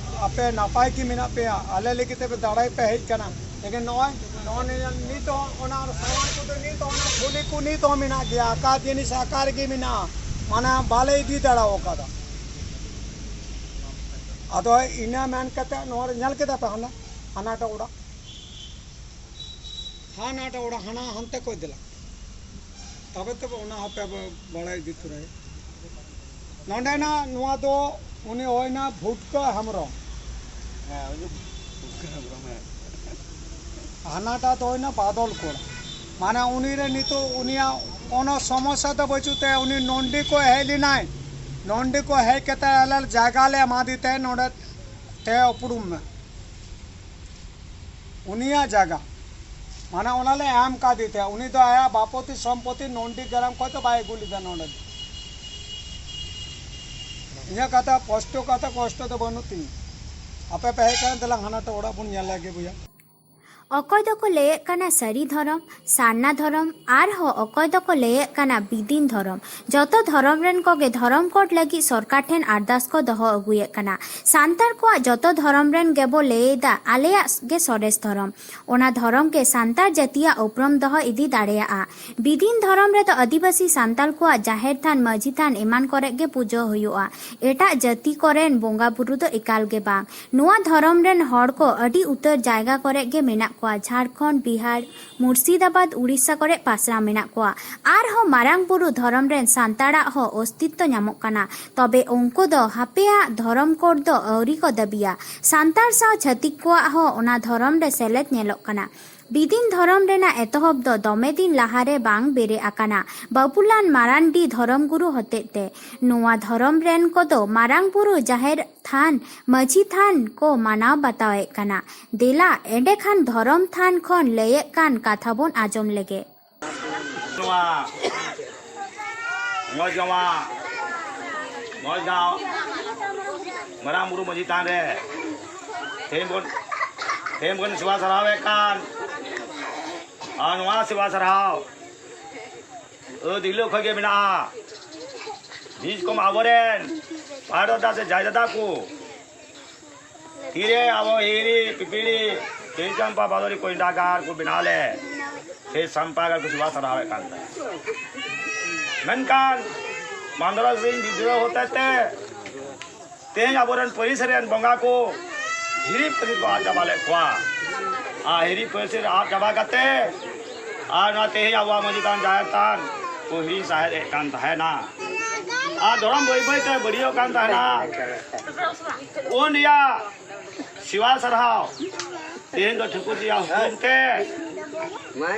ᱟᱯᱮ ᱱᱟᱯᱟᱭ ᱜᱮ ᱢᱮᱱᱟᱜ ᱯᱮᱭᱟ, ᱟᱞᱮ ᱞᱟᱹᱜᱤᱫ ᱛᱮ ᱯᱮ ᱫᱟᱲᱟᱭ ᱯᱮ ᱦᱮᱡ ᱠᱟᱱᱟ᱾ ᱞᱮᱠᱤᱱ ᱱᱚᱜᱼᱚᱭ, ᱱᱚᱜᱼᱚᱭ ᱱᱤᱭᱟᱹ ᱱᱤᱛ ᱦᱚᱸ ᱚᱱᱟ ᱥᱟᱢᱟᱱ ᱠᱚᱫᱚ ᱱᱤᱛ ᱦᱚᱸ ᱚᱱᱟ ᱠᱷᱩᱞᱤ ᱠᱚ ᱱᱤᱛ ᱦᱚᱸ ᱢᱮᱱᱟᱜ ᱜᱮᱭᱟ, ᱟᱠᱟ ᱡᱤᱱᱤᱥ ᱟᱠᱟ ᱨᱮᱜᱮ ᱢᱮᱱᱟᱜᱼᱟ, ᱢᱟᱱᱮ ᱵᱟᱞᱮ ᱤᱫᱤ ᱫᱟᱲᱮ ᱟᱠᱟᱫᱟ᱾ ᱟᱫᱚ ᱤᱱᱟᱹ ᱢᱮᱱ ᱠᱟᱛᱮ ᱱᱚᱣᱟ ᱨᱮ ᱧᱮᱞ ᱠᱮᱫᱟ ᱯᱮ ᱦᱟᱱᱟ, ᱦᱟᱱᱟᱴᱟᱜ ᱚᱲᱟᱜ, ᱦᱟᱱᱟᱴᱟᱜ ᱚᱲᱟᱜ ᱦᱟᱱᱟ ᱦᱟᱱᱛᱮ ᱠᱚ ᱤᱫᱤ ᱞᱮᱫ, ᱛᱚᱵᱮ ᱛᱚᱵᱮ ᱚᱱᱟ ᱦᱚᱸᱯᱮ ᱵᱟᱲᱟᱭ ᱤᱫᱤ ᱛᱚᱨᱟᱭᱟ᱾ ᱱᱚᱰᱮᱱᱟᱜ ᱱᱚᱣᱟ ᱫᱚ ᱩᱱᱤ ᱦᱩᱭᱱᱟ ᱵᱷᱩᱴᱠᱟᱹ ᱦᱮᱢᱵᱨᱚᱢ᱾ ᱦᱮᱸ, ᱩᱱᱤ ᱫᱚ ᱵᱷᱩᱴᱠᱟᱹ ᱦᱮᱢᱵᱨᱚᱢ, ᱦᱮᱸ᱾ ᱦᱟᱱᱟᱴᱟᱜ ᱫᱚ ᱦᱩᱭᱱᱟ ᱵᱟᱫᱚᱞ ᱠᱚᱲᱟ᱾ ᱢᱟᱱᱮ ᱩᱱᱤ ᱨᱮ ᱱᱤᱛᱚᱜ ᱩᱱᱤᱭᱟᱜ ᱠᱳᱱᱳ ᱥᱚᱢᱚᱥᱥᱟ ᱫᱚ ᱵᱟᱹᱪᱩᱜ ᱛᱟᱭᱟ᱾ ᱩᱱᱤ ᱱᱚᱱᱰᱤ ᱠᱚ ᱦᱮᱡ ᱞᱮᱱᱟᱭ, ᱱᱚᱱᱰᱤ ᱠᱚ ᱦᱮᱡ ᱠᱟᱛᱮ ᱟᱞᱮ ᱡᱟᱭᱜᱟ ᱞᱮ ᱮᱢᱟᱫᱮ ᱛᱮ ᱱᱚᱰᱮ ᱛᱮ ᱩᱯᱨᱩᱢ ᱢᱮ᱾ ᱩᱱᱤᱭᱟᱜ ᱡᱟᱭᱜᱟ, ᱢᱟᱱᱮ ᱚᱱᱟ ᱞᱮ ᱮᱢ ᱠᱟᱫᱮ ᱛᱮ, ᱩᱱᱤ ᱫᱚ ᱟᱭᱟᱜ ᱵᱟᱯᱚᱛᱤ ᱥᱚᱢᱯᱚᱛᱤ ᱱᱚᱱᱰᱤ ᱜᱨᱟᱢ ᱠᱷᱚᱡ ᱫᱚ ᱵᱟᱭ ᱟᱹᱜᱩ ᱞᱮᱫᱟ ᱱᱚᱰᱮ ᱫᱚ᱾ ᱤᱧᱟᱹᱜ ᱠᱟᱛᱷᱟ ᱥᱯᱚᱥᱴᱚ ᱠᱟᱛᱷᱟ, ᱠᱚᱥᱴᱚ ᱫᱚ ᱵᱟᱹᱱᱩᱜ ᱛᱤᱧᱟᱹ᱾ ᱟᱯᱮ ᱯᱮ ᱦᱮᱡ ᱠᱟᱱᱟ, ᱫᱮᱞᱟᱝ ᱦᱟᱱᱟᱴᱟᱜ ᱚᱲᱟᱜ ᱵᱚᱱ ᱧᱮᱞ ᱞᱮᱜᱮ ᱵᱚᱭᱦᱟ᱾ ᱚᱠᱚᱭ ᱫᱚᱠᱚ ᱞᱟᱹᱭᱮᱫ ᱠᱟᱱᱟ ᱥᱟᱹᱨᱤ ᱫᱷᱚᱨᱚᱢ, ᱥᱟᱨᱱᱟ ᱫᱷᱚᱨᱚᱢ, ᱟᱨᱦᱚᱸ ᱚᱠᱚᱭ ᱫᱚᱠᱚ ᱞᱟᱹᱭᱮᱫ ᱠᱟᱱᱟ ᱵᱤᱫᱤᱱ ᱫᱷᱚᱨᱚᱢ᱾ ᱡᱚᱛᱚ ᱫᱷᱚᱨᱚᱢ ᱨᱮᱱ ᱠᱚᱜᱮ ᱫᱷᱚᱨᱚᱢ ᱠᱳᱰ ᱞᱟᱹᱜᱤᱫ ᱥᱚᱨᱠᱟᱨ ᱴᱷᱮᱱ ᱟᱨᱫᱟᱥ ᱠᱚ ᱫᱚᱦᱚ ᱟᱹᱜᱩᱭᱮᱫ ᱠᱟᱱᱟ᱾ ᱥᱟᱱᱛᱟᱲ ᱠᱚᱣᱟᱜ ᱡᱚᱛᱚ ᱫᱷᱚᱨᱚᱢ ᱨᱮᱱ ᱜᱮᱵᱚ ᱞᱟᱹᱭ ᱮᱫᱟ, ᱟᱞᱮᱭᱟᱜ ᱜᱮ ᱥᱚᱨᱮᱥ ᱫᱷᱚᱨᱚᱢ᱾ ᱚᱱᱟ ᱫᱷᱚᱨᱚᱢ ᱜᱮ ᱥᱟᱱᱛᱟᱲ ᱡᱟᱹᱛᱤᱭᱟᱜ ᱩᱯᱨᱩᱢ ᱫᱚᱦᱚ ᱤᱫᱤ ᱫᱟᱲᱮᱭᱟᱜᱼᱟ᱾ ᱵᱤᱫᱤᱱ ᱫᱷᱚᱨᱚᱢ ᱨᱮᱫᱚ ᱟᱹᱫᱤᱵᱟᱹᱥᱤ ᱥᱟᱱᱛᱟᱲ ᱠᱚᱣᱟᱜ ᱡᱟᱦᱮᱨ ᱛᱷᱟᱱ, ᱢᱟᱹᱡᱷᱤ ᱛᱷᱟᱱ ᱮᱢᱟᱱ ᱠᱚᱨᱮ ᱜᱮ ᱯᱩᱡᱟᱹ ᱦᱩᱭᱩᱜᱼᱟ᱾ ᱮᱴᱟᱜ ᱡᱟᱹᱛᱤ ᱠᱚᱨᱮᱱ ᱵᱚᱸᱜᱟ ᱵᱩᱨᱩ ᱫᱚ ᱮᱠᱟᱞ ᱜᱮ ᱵᱟᱝ᱾ ᱱᱚᱣᱟ ᱫᱷᱚᱨᱚᱢ ᱨᱮᱱ ᱦᱚᱲ ᱠᱚ ᱟᱹᱰᱤ ᱩᱛᱟᱹᱨ ᱡᱟᱭᱜᱟ ᱠᱚᱨᱮ ᱜᱮ ᱢᱮᱱᱟᱜ ᱠᱚᱣᱟ᱾ ᱡᱷᱟᱲᱠᱷᱚᱸᱰ, ᱵᱤᱦᱟᱨ, ᱢᱩᱨᱥᱤᱫᱟᱵᱟᱫᱽ, ᱩᱲᱤᱥᱥᱟ ᱠᱚᱨᱮ ᱯᱟᱥᱱᱟᱣ ᱢᱮᱱᱟᱜ ᱠᱚᱣᱟ᱾ ᱟᱨᱦᱚᱸ ᱢᱟᱨᱟᱝ ᱵᱩᱨᱩ ᱫᱷᱚᱨᱚᱢ ᱨᱮᱱ ᱥᱟᱱᱛᱟᱲᱟᱜ ᱦᱚᱸ ᱚᱥᱛᱤᱛᱛᱚ ᱧᱟᱢᱚᱜ ᱠᱟᱱᱟ᱾ ᱛᱚᱵᱮ ᱩᱱᱠᱩ ᱫᱚ ᱦᱟᱯᱮᱭᱟᱜ ᱫᱷᱚᱨᱚᱢ ᱠᱳᱰ ᱫᱚ ᱟᱹᱣᱨᱤ ᱠᱚ ᱫᱟᱹᱵᱤᱭᱟ᱾ ᱥᱟᱱᱛᱟᱲ ᱥᱟᱶ ᱪᱷᱟᱹᱛᱤᱠ ᱠᱚᱣᱟᱜ ᱦᱚᱸ ᱚᱱᱟ ᱫᱷᱚᱨᱚᱢ ᱨᱮ ᱥᱮᱞᱮᱫ ᱧᱮᱞᱚᱜ ᱠᱟᱱᱟ᱾ ᱵᱤᱫᱤᱱ ᱫᱷᱚᱨᱚᱢ ᱨᱮᱱᱟᱜ ᱮᱛᱚᱦᱚᱵ ᱫᱚ ᱫᱚᱢᱮ ᱫᱤᱱ ᱞᱟᱦᱟᱨᱮ ᱵᱟᱝ ᱵᱮᱨᱮᱫ ᱟᱠᱟᱱᱟ᱾ ᱵᱟᱹᱵᱩᱞᱟᱞ ᱢᱟᱨᱟᱱᱰᱤ ᱫᱷᱚᱨᱚᱢ ᱜᱩᱨᱩ ᱦᱚᱛᱮᱡ ᱛᱮ ᱱᱚᱣᱟ ᱫᱷᱚᱨᱚᱢ ᱨᱮᱱ ᱠᱚᱫᱚ ᱢᱟᱨᱟᱝ ᱵᱩᱨᱩ, ᱡᱟᱦᱮᱨ ᱛᱷᱟᱱ, ᱢᱟᱹᱡᱷᱤ ᱛᱷᱟᱱ ᱠᱚ ᱢᱟᱱᱟᱣ ᱵᱟᱛᱟᱣᱮᱫ ᱠᱟᱱᱟ᱾ ᱫᱮᱞᱟ, ᱮᱸᱰᱮᱠᱷᱟᱱ ᱫᱷᱚᱨᱚᱢ ᱛᱷᱟᱱ ᱠᱷᱚᱱ ᱞᱟᱹᱭᱮᱫ ᱠᱟᱱ ᱠᱟᱛᱷᱟ ᱵᱚᱱ ᱟᱸᱡᱚᱢ ᱞᱮᱜᱮ᱾ ᱱᱚᱣᱟ ᱢᱚᱡᱽᱜᱟᱸᱣ, ᱢᱚᱡᱽᱜᱟᱸᱣ ᱢᱟᱨᱟᱝ ᱵᱩᱨᱩ ᱢᱟᱹᱡᱷᱤ ᱛᱷᱟᱱ ᱨᱮ ᱛᱮᱦᱮᱧ ᱵᱚᱱ, ᱛᱮᱦᱮᱧ ᱵᱚᱱ ᱥᱮᱵᱟ ᱥᱟᱨᱦᱟᱣᱮᱫ ᱠᱟᱱ, ᱟᱨ ᱱᱚᱣᱟ ᱥᱮᱵᱟ ᱥᱟᱨᱦᱟᱣ ᱟᱹᱫ ᱦᱤᱞᱳᱜ ᱠᱷᱚᱱ ᱜᱮ ᱢᱮᱱᱟᱜᱼᱟ᱾ ᱵᱤᱥ ᱠᱚᱢ ᱟᱵᱚᱨᱮᱱ ᱯᱟᱲ ᱫᱟᱫᱟ ᱥᱮ ᱡᱟᱭ ᱫᱟᱫᱟ ᱠᱚ ᱛᱤᱨᱮ ᱟᱵᱚ ᱦᱤᱨᱤ ᱯᱤᱯᱤᱲᱤ ᱛᱮᱦᱮᱧ ᱪᱟᱢᱯᱟ ᱵᱟᱫᱚᱨᱤ ᱠᱚ ᱤᱱᱰᱟᱜᱟᱨ ᱠᱚ ᱵᱮᱱᱟᱣ ᱞᱮ, ᱥᱮ ᱥᱟᱢᱯᱟᱜᱟᱨ ᱠᱚ ᱥᱮᱵᱟ ᱥᱟᱨᱦᱟᱣᱮᱫ ᱠᱟᱱ ᱛᱟᱦᱮᱸ᱾ ᱢᱮᱱᱠᱷᱟᱱ ᱢᱟᱱᱫᱚᱨᱟ ᱥᱤᱝ ᱵᱤᱫᱽᱨᱳᱦ ᱦᱚᱛᱮ ᱛᱮ ᱛᱮᱦᱮᱧ ᱟᱵᱚᱨᱮᱱ ᱯᱟᱹᱨᱤᱥ ᱨᱮᱱ ᱵᱚᱸᱜᱟ ᱠᱚ ᱦᱤᱨᱤ ᱯᱟᱹᱨᱤᱥ ᱠᱚ ᱟᱫ ᱪᱟᱵᱟ ᱞᱮᱫ ᱠᱚᱣᱟ᱾ ᱟᱨ ᱦᱤᱨᱤ ᱯᱟᱹᱨᱤᱥ ᱨᱮ ᱟᱫ ᱪᱟᱵᱟ ᱠᱟᱛᱮ ᱟᱨ ᱱᱚᱣᱟ ᱛᱮᱦᱮᱧ ᱟᱵᱚᱣᱟᱜ ᱢᱟᱹᱡᱷᱤ ᱛᱷᱟᱱ, ᱡᱟᱦᱮᱨ ᱛᱷᱟᱱ ᱠᱚ ᱦᱤᱲᱤᱧ ᱥᱟᱦᱮᱫ ᱮᱫ ᱠᱟᱱ ᱛᱟᱦᱮᱱᱟ᱾ ᱟᱨ ᱫᱷᱚᱨᱚᱢ ᱵᱟᱹᱭ ᱵᱟᱹᱭ ᱛᱮ ᱵᱟᱹᱲᱤᱡᱚᱜ ᱠᱟᱱ ᱛᱟᱦᱮᱱᱟ᱾ ᱩᱱ ᱨᱮᱭᱟᱜ ᱥᱮᱵᱟ ᱥᱟᱨᱦᱟᱣ ᱛᱮᱦᱮᱧ ᱫᱚ ᱴᱷᱟᱹᱠᱩᱨ ᱡᱤᱭᱟᱜ ᱦᱩᱠᱩᱢ ᱛᱮ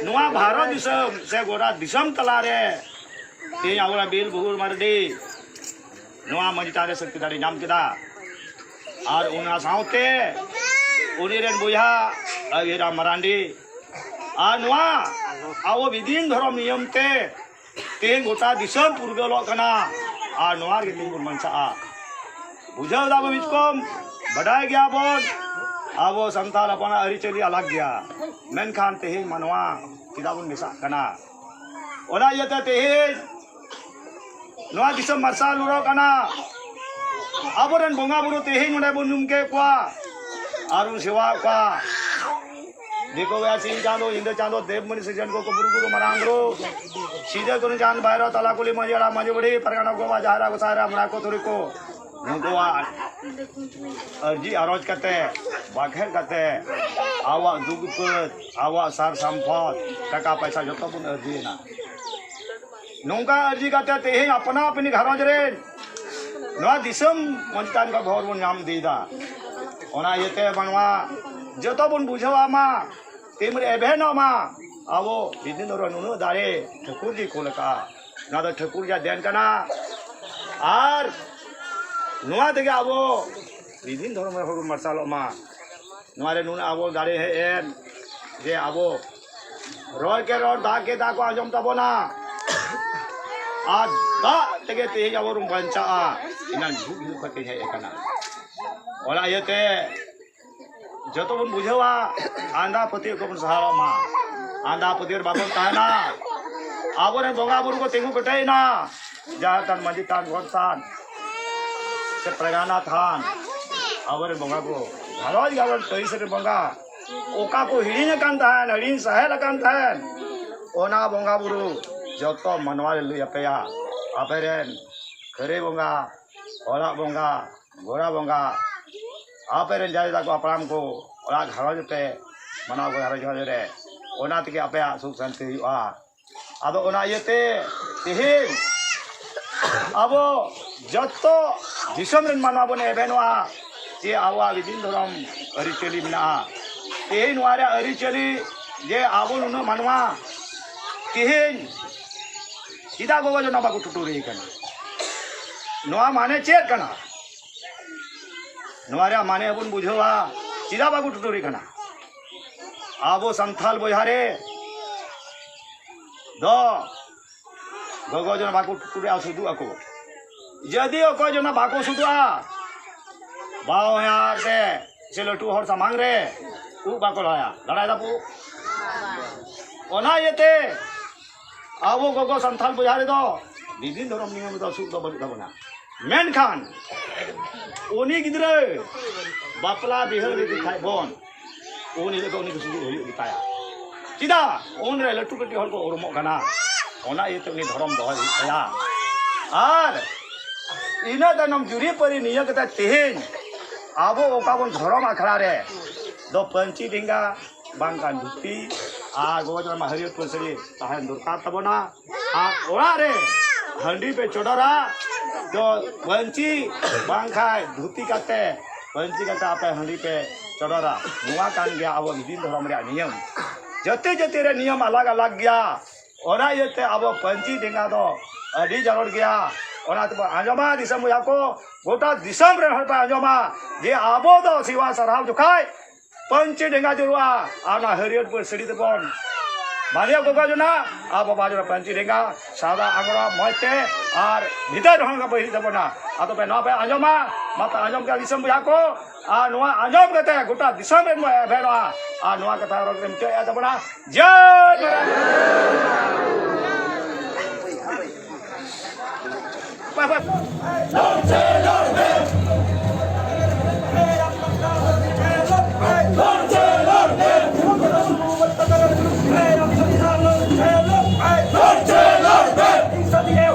ᱱᱚᱣᱟ ᱵᱷᱟᱨᱚᱛ ᱫᱤᱥᱚᱢ ᱥᱮ ᱜᱚᱴᱟ ᱫᱤᱥᱚᱢ ᱛᱟᱞᱟᱨᱮ ᱛᱮᱦᱮᱧ ᱟᱵᱚᱨᱮᱱ ᱵᱤᱨ ᱵᱷᱩᱜᱩᱞ ᱢᱟᱨᱰᱤ ᱱᱚᱣᱟ ᱢᱟᱹᱡᱷᱤ ᱛᱷᱟᱱ ᱨᱮ ᱥᱚᱠᱛᱤ ᱫᱟᱲᱮ ᱧᱟᱢ ᱠᱮᱫᱟ᱾ ᱟᱨ ᱚᱱᱟ ᱥᱟᱶᱛᱮ ᱩᱱᱤ ᱨᱮᱱ ᱵᱚᱭᱦᱟ ᱨᱟᱹᱜᱷᱩᱨᱟᱢ ᱢᱟᱨᱟᱱᱰᱤ, ᱟᱨ ᱱᱚᱣᱟ ᱟᱵᱚ ᱵᱤᱫᱤᱱ ᱫᱷᱚᱨᱚᱢ ᱱᱤᱭᱚᱢ ᱛᱮ ᱛᱮᱦᱮᱧ ᱜᱚᱴᱟ ᱫᱤᱥᱚᱢ ᱯᱷᱩᱨᱜᱟᱹᱞᱚᱜ ᱠᱟᱱᱟ᱾ ᱟᱨ ᱱᱚᱣᱟ ᱨᱮᱜᱮ ᱛᱮᱦᱮᱧ ᱵᱚᱱ ᱵᱟᱧᱪᱟᱜᱼᱟ᱾ ᱵᱩᱡᱷᱟᱹᱣ ᱫᱟᱵᱚᱱ ᱢᱤᱫ ᱠᱚᱢ, ᱵᱟᱰᱟᱭ ᱜᱮᱭᱟᱵᱚᱱ᱾ ᱟᱵᱚ ᱥᱟᱱᱛᱟᱲ ᱦᱚᱯᱚᱱᱟᱜ ᱟᱹᱨᱤᱪᱟᱹᱞᱤ ᱟᱞᱟᱜᱽ ᱜᱮᱭᱟ, ᱢᱮᱱᱠᱷᱟᱱ ᱛᱮᱦᱮᱧ ᱢᱟᱱᱣᱟ ᱪᱮᱫᱟᱜ ᱵᱚᱱ ᱢᱮᱥᱟᱜ ᱠᱟᱱᱟ? ᱚᱱᱟ ᱤᱭᱟᱹᱛᱮ ᱛᱮᱦᱮᱧ ᱱᱚᱣᱟ ᱫᱤᱥᱚᱢ ᱢᱟᱨᱥᱟᱞ ᱩᱰᱚᱠ ᱠᱟᱱᱟ᱾ ᱟᱵᱚᱨᱮᱱ ᱵᱚᱸᱜᱟ ᱵᱩᱨᱩ ᱛᱮᱦᱮᱧ ᱱᱚᱰᱮ ᱵᱚᱱ ᱧᱩᱢ ᱠᱮᱫ ᱠᱚᱣᱟ ᱟᱨ ᱵᱚᱱ ᱥᱮᱵᱟᱣᱮᱫ ᱠᱚᱣᱟ᱾ ᱫᱤᱠᱩ ᱵᱚᱭᱦᱟ ᱥᱤᱧ ᱪᱟᱸᱫᱚ, ᱧᱤᱫᱟᱹ ᱪᱟᱸᱫᱚ, ᱫᱮᱵ ᱢᱩᱱᱤ ᱥᱤᱨᱡᱚᱱ ᱠᱚ ᱵᱩᱨᱩ ᱵᱩᱨᱩ ᱢᱟᱨᱟᱝ ᱵᱩᱨᱩ, ᱥᱤᱫᱟᱹ ᱠᱟᱹᱱᱦᱩ ᱪᱟᱸᱫ ᱵᱷᱟᱭᱨᱚ, ᱛᱟᱞᱟ ᱠᱩᱞᱦᱤ ᱢᱟᱹᱡᱷᱤ ᱦᱟᱲᱟᱢ ᱢᱟᱹᱡᱷᱤ ᱵᱩᱲᱦᱤ, ᱯᱟᱨᱜᱟᱱᱟ ᱜᱚᱵᱟ, ᱡᱟᱦᱮᱨ ᱟᱭᱳ, ᱜᱚᱸᱥᱟᱭ ᱦᱟᱲᱟᱢ, ᱢᱚᱬᱮ ᱠᱚ ᱛᱩᱨᱩᱭ ᱠᱚ, ᱱᱩᱠᱩᱣᱟᱜ ᱟᱹᱨᱡᱤ ᱟᱨᱚᱡ ᱠᱟᱛᱮ, ᱵᱟᱠᱷᱮᱲ ᱠᱟᱛᱮ, ᱟᱵᱚᱣᱟᱜ ᱫᱩᱠ ᱵᱤᱯᱚᱫ, ᱟᱵᱚᱣᱟᱜ ᱥᱟᱨ ᱥᱟᱢᱯᱚᱫ, ᱴᱟᱠᱟ ᱯᱚᱭᱥᱟ ᱡᱚᱛᱚ ᱵᱚᱱ ᱟᱹᱨᱡᱤᱭᱮᱱᱟ᱾ ᱱᱚᱝᱠᱟ ᱟᱹᱨᱡᱤ ᱠᱟᱛᱮ ᱛᱮᱦᱮᱧ ᱟᱯᱱᱟ ᱟᱹᱯᱱᱤ ᱜᱷᱟᱨᱚᱸᱡᱽ ᱨᱮᱱ ᱱᱚᱣᱟ ᱫᱤᱥᱚᱢ ᱢᱟᱹᱡᱷᱤ ᱛᱷᱟᱱ ᱠᱷᱚᱱ ᱵᱷᱚᱨ ᱵᱚᱱ ᱧᱟᱢ ᱤᱫᱤᱭᱮᱫᱟ᱾ ᱚᱱᱟ ᱤᱭᱟᱹᱛᱮ ᱢᱟᱱᱣᱟ ᱡᱚᱛᱚ ᱵᱚᱱ ᱵᱩᱡᱷᱟᱹᱣᱟ ᱢᱟ, ᱛᱤᱱ ᱨᱮ ᱮᱵᱷᱮᱱᱚᱜ ᱢᱟ, ᱟᱵᱚ ᱵᱤᱫᱤᱱ ᱫᱚ ᱱᱩᱱᱟᱹᱜ ᱫᱟᱲᱮ ᱴᱷᱟᱹᱠᱩᱨ ᱡᱤ ᱠᱚ ᱞᱮᱠᱟ, ᱱᱚᱣᱟ ᱫᱚ ᱴᱷᱟᱹᱠᱩᱨ ᱡᱟ ᱫᱮᱱ ᱠᱟᱱᱟ᱾ ᱟᱨ ᱱᱚᱣᱟ ᱛᱮᱜᱮ ᱟᱵᱚ ᱵᱤᱫᱤᱱ ᱫᱷᱚᱨᱚᱢ ᱨᱮ ᱦᱚᱲ ᱵᱚᱱ ᱢᱟᱨᱥᱟᱞᱚᱜ ᱢᱟ᱾ ᱱᱚᱣᱟ ᱨᱮ ᱱᱩᱱᱟᱹᱜ ᱟᱵᱚ ᱫᱟᱲᱮ ᱦᱮᱡ ᱮᱱ ᱡᱮ ᱟᱵᱚ ᱨᱚᱲ ᱠᱮ ᱨᱚᱲ, ᱫᱟᱜ ᱠᱮ ᱫᱟᱜ ᱠᱚ ᱟᱸᱡᱚᱢ ᱛᱟᱵᱚᱱᱟ᱾ ᱟᱨ ᱫᱟᱜ ᱛᱮᱜᱮ ᱛᱮᱦᱮᱧ ᱟᱵᱚ ᱵᱚᱱ ᱵᱟᱧᱪᱟᱜᱼᱟ᱾ ᱮᱱᱟᱝ ᱡᱷᱩᱠ ᱡᱷᱩᱠ ᱠᱟᱛᱮ ᱦᱮᱡ ᱟᱠᱟᱱᱟ᱾ ᱚᱱᱟ ᱤᱭᱟᱹᱛᱮ ᱡᱚᱛᱚ ᱵᱚᱱ ᱵᱩᱡᱷᱟᱹᱣᱟ, ᱟᱸᱫᱷᱟ ᱯᱟᱹᱛᱭᱟᱹᱣ ᱠᱚᱵᱚᱱ ᱥᱟᱦᱟᱣ ᱢᱟ᱾ ᱟᱸᱫᱷᱟ ᱯᱟᱹᱛᱭᱟᱹᱣ ᱨᱮ ᱵᱟᱵᱚᱱ ᱛᱟᱦᱮᱱᱟ᱾ ᱟᱵᱚᱨᱮᱱ ᱵᱚᱸᱜᱟ ᱵᱩᱨᱩ ᱠᱚ ᱛᱤᱸᱜᱩ ᱠᱮᱴᱮᱡ ᱮᱱᱟ, ᱡᱟᱦᱮᱨ ᱛᱷᱟᱱ, ᱢᱟᱹᱡᱷᱤ ᱛᱷᱟᱱ, ᱜᱚᱴ ᱛᱷᱟᱱ, ᱥᱮ ᱯᱟᱨᱜᱟᱱᱟ ᱛᱷᱟᱱ, ᱟᱵᱚᱨᱮᱱ ᱵᱚᱸᱜᱟ ᱠᱚ ᱜᱷᱟᱨᱚᱸᱡᱽ ᱜᱷᱟᱨᱚᱸᱡᱽ ᱛᱟᱹᱨᱤ ᱥᱮᱨᱮᱧ ᱵᱚᱸᱜᱟ, ᱚᱠᱟ ᱠᱚ ᱦᱤᱲᱤᱧ ᱟᱠᱟᱱ ᱛᱟᱦᱮᱸᱱ, ᱦᱤᱲᱤᱧ ᱥᱟᱦᱮᱫ ᱟᱠᱟᱱ ᱛᱟᱦᱮᱸᱱ, ᱚᱱᱟ ᱵᱚᱸᱜᱟ ᱵᱩᱨᱩ ᱡᱚᱛᱚ ᱢᱟᱱᱣᱟ ᱞᱮ ᱞᱟᱹᱭ ᱟᱯᱮᱭᱟ᱾ ᱟᱯᱮᱨᱮᱱ ᱠᱷᱟᱹᱨᱟᱹᱭ ᱵᱚᱸᱜᱟ, ᱚᱲᱟᱜ ᱵᱚᱸᱜᱟ, ᱜᱚᱲᱟ ᱵᱚᱸᱜᱟ, ᱟᱯᱮᱨᱮᱱ ᱡᱟᱦᱮᱨ ᱛᱟᱠᱚ ᱦᱟᱯᱲᱟᱢ ᱠᱚ ᱚᱲᱟᱜ ᱜᱷᱟᱨᱚᱸᱡᱽ ᱯᱮ ᱢᱟᱱᱟᱣ ᱠᱚᱣᱟ, ᱜᱷᱟᱨᱚᱸᱡᱽ ᱜᱷᱟᱨᱚᱸᱡᱽ ᱨᱮ, ᱚᱱᱟ ᱛᱮᱜᱮ ᱟᱯᱮᱭᱟᱜ ᱥᱩᱠ ᱥᱟᱱᱛᱤ ᱦᱩᱭᱩᱜᱼᱟ᱾ ᱟᱫᱚ ᱚᱱᱟ ᱤᱭᱟᱹᱛᱮ ᱛᱮᱦᱮᱧ ᱟᱵᱚ ᱡᱚᱛᱚ ᱫᱤᱥᱚᱢ ᱨᱮᱱ ᱢᱟᱱᱣᱟ ᱵᱚᱱ ᱮᱵᱷᱮᱱᱚᱜᱼᱟ ᱡᱮ ᱟᱵᱚᱣᱟᱜ ᱵᱤᱫᱤᱱ ᱫᱷᱚᱨᱚᱢ ᱟᱹᱨᱤᱪᱟᱹᱞᱤ ᱢᱮᱱᱟᱜᱼᱟ᱾ ᱛᱮᱦᱮᱧ ᱱᱚᱣᱟ ᱨᱮᱭᱟᱜ ᱟᱹᱨᱤᱪᱟᱹᱞᱤ ᱡᱮ ᱟᱵᱚ ᱱᱩᱱᱟᱹᱜ ᱢᱟᱱᱣᱟ ᱛᱮᱦᱮᱧ ᱪᱮᱫᱟᱜ ᱜᱚᱜᱚ ᱡᱚᱱᱟ ᱵᱟᱠᱚ ᱴᱩᱴᱩᱨᱤ ᱠᱟᱱᱟ? ᱱᱚᱣᱟ ᱢᱟᱱᱮ ᱪᱮᱫ ᱠᱟᱱᱟ? ᱱᱚᱣᱟ ᱨᱮᱭᱟᱜ ᱢᱟᱱᱮ ᱵᱚᱱ ᱵᱩᱡᱷᱟᱹᱣᱟ, ᱪᱮᱫᱟᱜ ᱵᱟᱠᱚ ᱴᱩᱴᱩᱨᱤ ᱠᱟᱱᱟ? ᱟᱵᱚ ᱥᱟᱱᱛᱟᱞ ᱵᱚᱭᱦᱟ ᱨᱮ ᱫᱚ ᱜᱚᱜᱚ ᱡᱚᱱᱟ ᱵᱟᱠᱚ ᱴᱩᱴᱩᱨᱤᱜᱼᱟ, ᱥᱩᱫᱩᱜ ᱟᱠᱚ᱾ ᱡᱩᱫᱤ ᱚᱠᱚᱭ ᱡᱚᱱᱟ ᱵᱟᱠᱚ ᱥᱩᱫᱩᱜᱼᱟ, ᱵᱟᱦᱚᱧᱦᱟᱨ ᱛᱮ ᱥᱮ ᱞᱟᱹᱴᱩ ᱦᱚᱲ ᱥᱟᱢᱟᱝ ᱨᱮ ᱩᱵ ᱵᱟᱠᱚ ᱞᱟᱲᱟᱭᱟ᱾ ᱞᱟᱲᱟᱭ ᱫᱟᱵᱚ? ᱚᱱᱟ ᱤᱭᱟᱹᱛᱮ ᱟᱵᱚ ᱜᱚᱜᱚ ᱥᱟᱱᱛᱟᱲ ᱵᱚᱭᱦᱟ ᱨᱮᱫᱚ ᱵᱤᱵᱷᱤᱱ ᱫᱷᱚᱨᱚᱢ ᱱᱤᱭᱚᱢ ᱨᱮᱫᱚ ᱥᱩᱫ ᱫᱚ ᱵᱟᱹᱱᱩᱜ ᱛᱟᱵᱚᱱᱟ᱾ ᱢᱮᱱᱠᱷᱟᱱ ᱩᱱᱤ ᱜᱤᱫᱽᱨᱟᱹ ᱵᱟᱯᱞᱟ ᱵᱤᱦᱟᱹ ᱞᱮᱫᱮ ᱠᱷᱟᱡ ᱵᱚᱱ, ᱩᱱ ᱦᱤᱞᱳᱜ ᱫᱚ ᱩᱱᱤ ᱫᱚ ᱥᱩᱫ ᱦᱩᱭᱩᱜ ᱜᱮᱛᱟᱭᱟ᱾ ᱪᱮᱫᱟᱜ? ᱩᱱᱨᱮ ᱞᱟᱹᱴᱩ ᱠᱟᱹᱴᱤᱡ ᱦᱚᱲ ᱠᱚ ᱩᱨᱩᱢᱚᱜ ᱠᱟᱱᱟ, ᱚᱱᱟ ᱤᱭᱟᱹᱛᱮ ᱩᱱᱤ ᱫᱷᱚᱨᱚᱢ ᱫᱚᱦᱚᱭ ᱦᱩᱭᱩᱜ ᱛᱟᱭᱟ᱾ ᱟᱨ ᱤᱱᱟᱹ ᱛᱟᱭᱱᱚᱢ ᱡᱩᱨᱤᱯᱟᱹᱨᱤ ᱱᱤᱭᱟᱹ ᱠᱟᱛᱮ ᱛᱮᱦᱮᱧ ᱟᱵᱚ ᱚᱠᱟ ᱵᱚᱱ ᱫᱷᱚᱨᱚᱢ ᱟᱠᱷᱲᱟ ᱨᱮ ᱫᱚ ᱯᱟᱹᱧᱪᱤ ᱰᱮᱸᱜᱟ ᱵᱟᱝᱠᱷᱟᱱ ᱫᱷᱩᱛᱤ ᱟᱨ ᱜᱚᱜᱚ ᱡᱟᱶᱟᱭ ᱢᱟ ᱦᱟᱹᱨᱭᱟᱹᱲ ᱯᱟᱹᱧᱪᱤ ᱥᱟᱹᱲᱤ ᱛᱟᱦᱮᱱ ᱫᱚᱨᱠᱟᱨ ᱛᱟᱵᱚᱱᱟ᱾ ᱟᱨ ᱚᱲᱟᱜ ᱨᱮ ᱦᱟᱺᱰᱤ ᱯᱮ ᱪᱚᱰᱚᱨᱟ, ᱫᱚ ᱯᱟᱹᱧᱪᱤ ᱵᱟᱝᱠᱷᱟᱱ ᱫᱷᱩᱛᱤ ᱠᱟᱛᱮ, ᱯᱟᱹᱧᱪᱤ ᱠᱟᱛᱮ ᱟᱯᱮ ᱦᱟᱺᱰᱤ ᱯᱮ ᱪᱚᱰᱚᱨᱟ᱾ ᱱᱚᱣᱟ ᱠᱟᱱ ᱜᱮᱭᱟ ᱟᱵᱚ ᱵᱤᱵᱷᱤᱱ ᱫᱷᱚᱨᱚᱢ ᱨᱮᱭᱟᱜ ᱱᱤᱭᱚᱢ᱾ ᱡᱟᱹᱛᱤ ᱡᱟᱹᱛᱤ ᱨᱮ ᱱᱤᱭᱚᱢ ᱟᱞᱟᱜᱽ ᱟᱞᱟᱜᱽ ᱜᱮᱭᱟ᱾ ᱚᱱᱟ ᱤᱭᱟᱹᱛᱮ ᱟᱵᱚ ᱯᱟᱹᱧᱪᱤ ᱰᱮᱸᱜᱟ ᱫᱚ ᱟᱹᱰᱤ ᱡᱟᱹᱨᱩᱲ ᱜᱮᱭᱟ᱾ ᱚᱱᱟ ᱛᱮᱵᱚᱱ ᱟᱸᱡᱚᱢᱟ ᱫᱤᱥᱚᱢ ᱵᱚᱭᱦᱟ ᱠᱚ, ᱜᱚᱴᱟ ᱫᱤᱥᱚᱢ ᱨᱮᱱ ᱦᱚᱲ ᱯᱮ ᱟᱸᱡᱚᱢᱟ ᱡᱮ ᱟᱵᱚ ᱫᱚ ᱥᱤᱣᱟ ᱥᱟᱨᱦᱟᱣ ᱡᱚᱠᱷᱟᱡ ᱯᱟᱹᱧᱪᱤ ᱰᱮᱸᱜᱟ ᱡᱟᱹᱨᱩᱲᱟ᱾ ᱟᱨ ᱚᱱᱟ ᱦᱟᱹᱨᱭᱟᱹᱲ ᱯᱟᱹᱲ ᱥᱟᱹᱲᱤ ᱛᱮᱵᱚᱱ ᱵᱟᱸᱫᱮᱭᱟ ᱜᱚᱜᱚ ᱡᱚᱱᱟ ᱟᱨ ᱵᱟᱵᱟ ᱡᱚᱱᱟ ᱯᱟᱹᱧᱪᱤ ᱰᱮᱸᱜᱟ ᱥᱟᱫᱟ ᱟᱝᱨᱚᱵ ᱢᱚᱡᱽ ᱛᱮ ᱟᱨ ᱵᱷᱤᱛᱟᱹᱨ ᱨᱮᱦᱚᱸ ᱵᱟᱹᱭᱨᱤ ᱛᱟᱵᱚᱱᱟ᱾ ᱟᱫᱚ ᱯᱮ ᱱᱚᱣᱟ ᱯᱮ ᱟᱸᱡᱚᱢᱟ, ᱢᱟᱯᱮ ᱟᱸᱡᱚᱢ ᱠᱮᱫᱟ ᱫᱤᱥᱚᱢ ᱵᱚᱭᱦᱟ ᱠᱚ, ᱟᱨ ᱱᱚᱣᱟ ᱟᱸᱡᱚᱢ ᱠᱟᱛᱮ ᱜᱚᱴᱟ ᱫᱤᱥᱚᱢ ᱨᱮᱱ ᱵᱚᱱ ᱮᱵᱷᱮᱱᱚᱜᱼᱟ᱾ ᱟᱨ ᱱᱚᱣᱟ ᱠᱟᱛᱷᱟ ᱨᱚᱲ ᱠᱟᱛᱮ ᱢᱩᱪᱟᱹᱫ ᱮᱫ ᱛᱟᱵᱚᱱᱟ᱾ ᱡᱟᱭ ᱢᱟᱨᱟᱝ᱾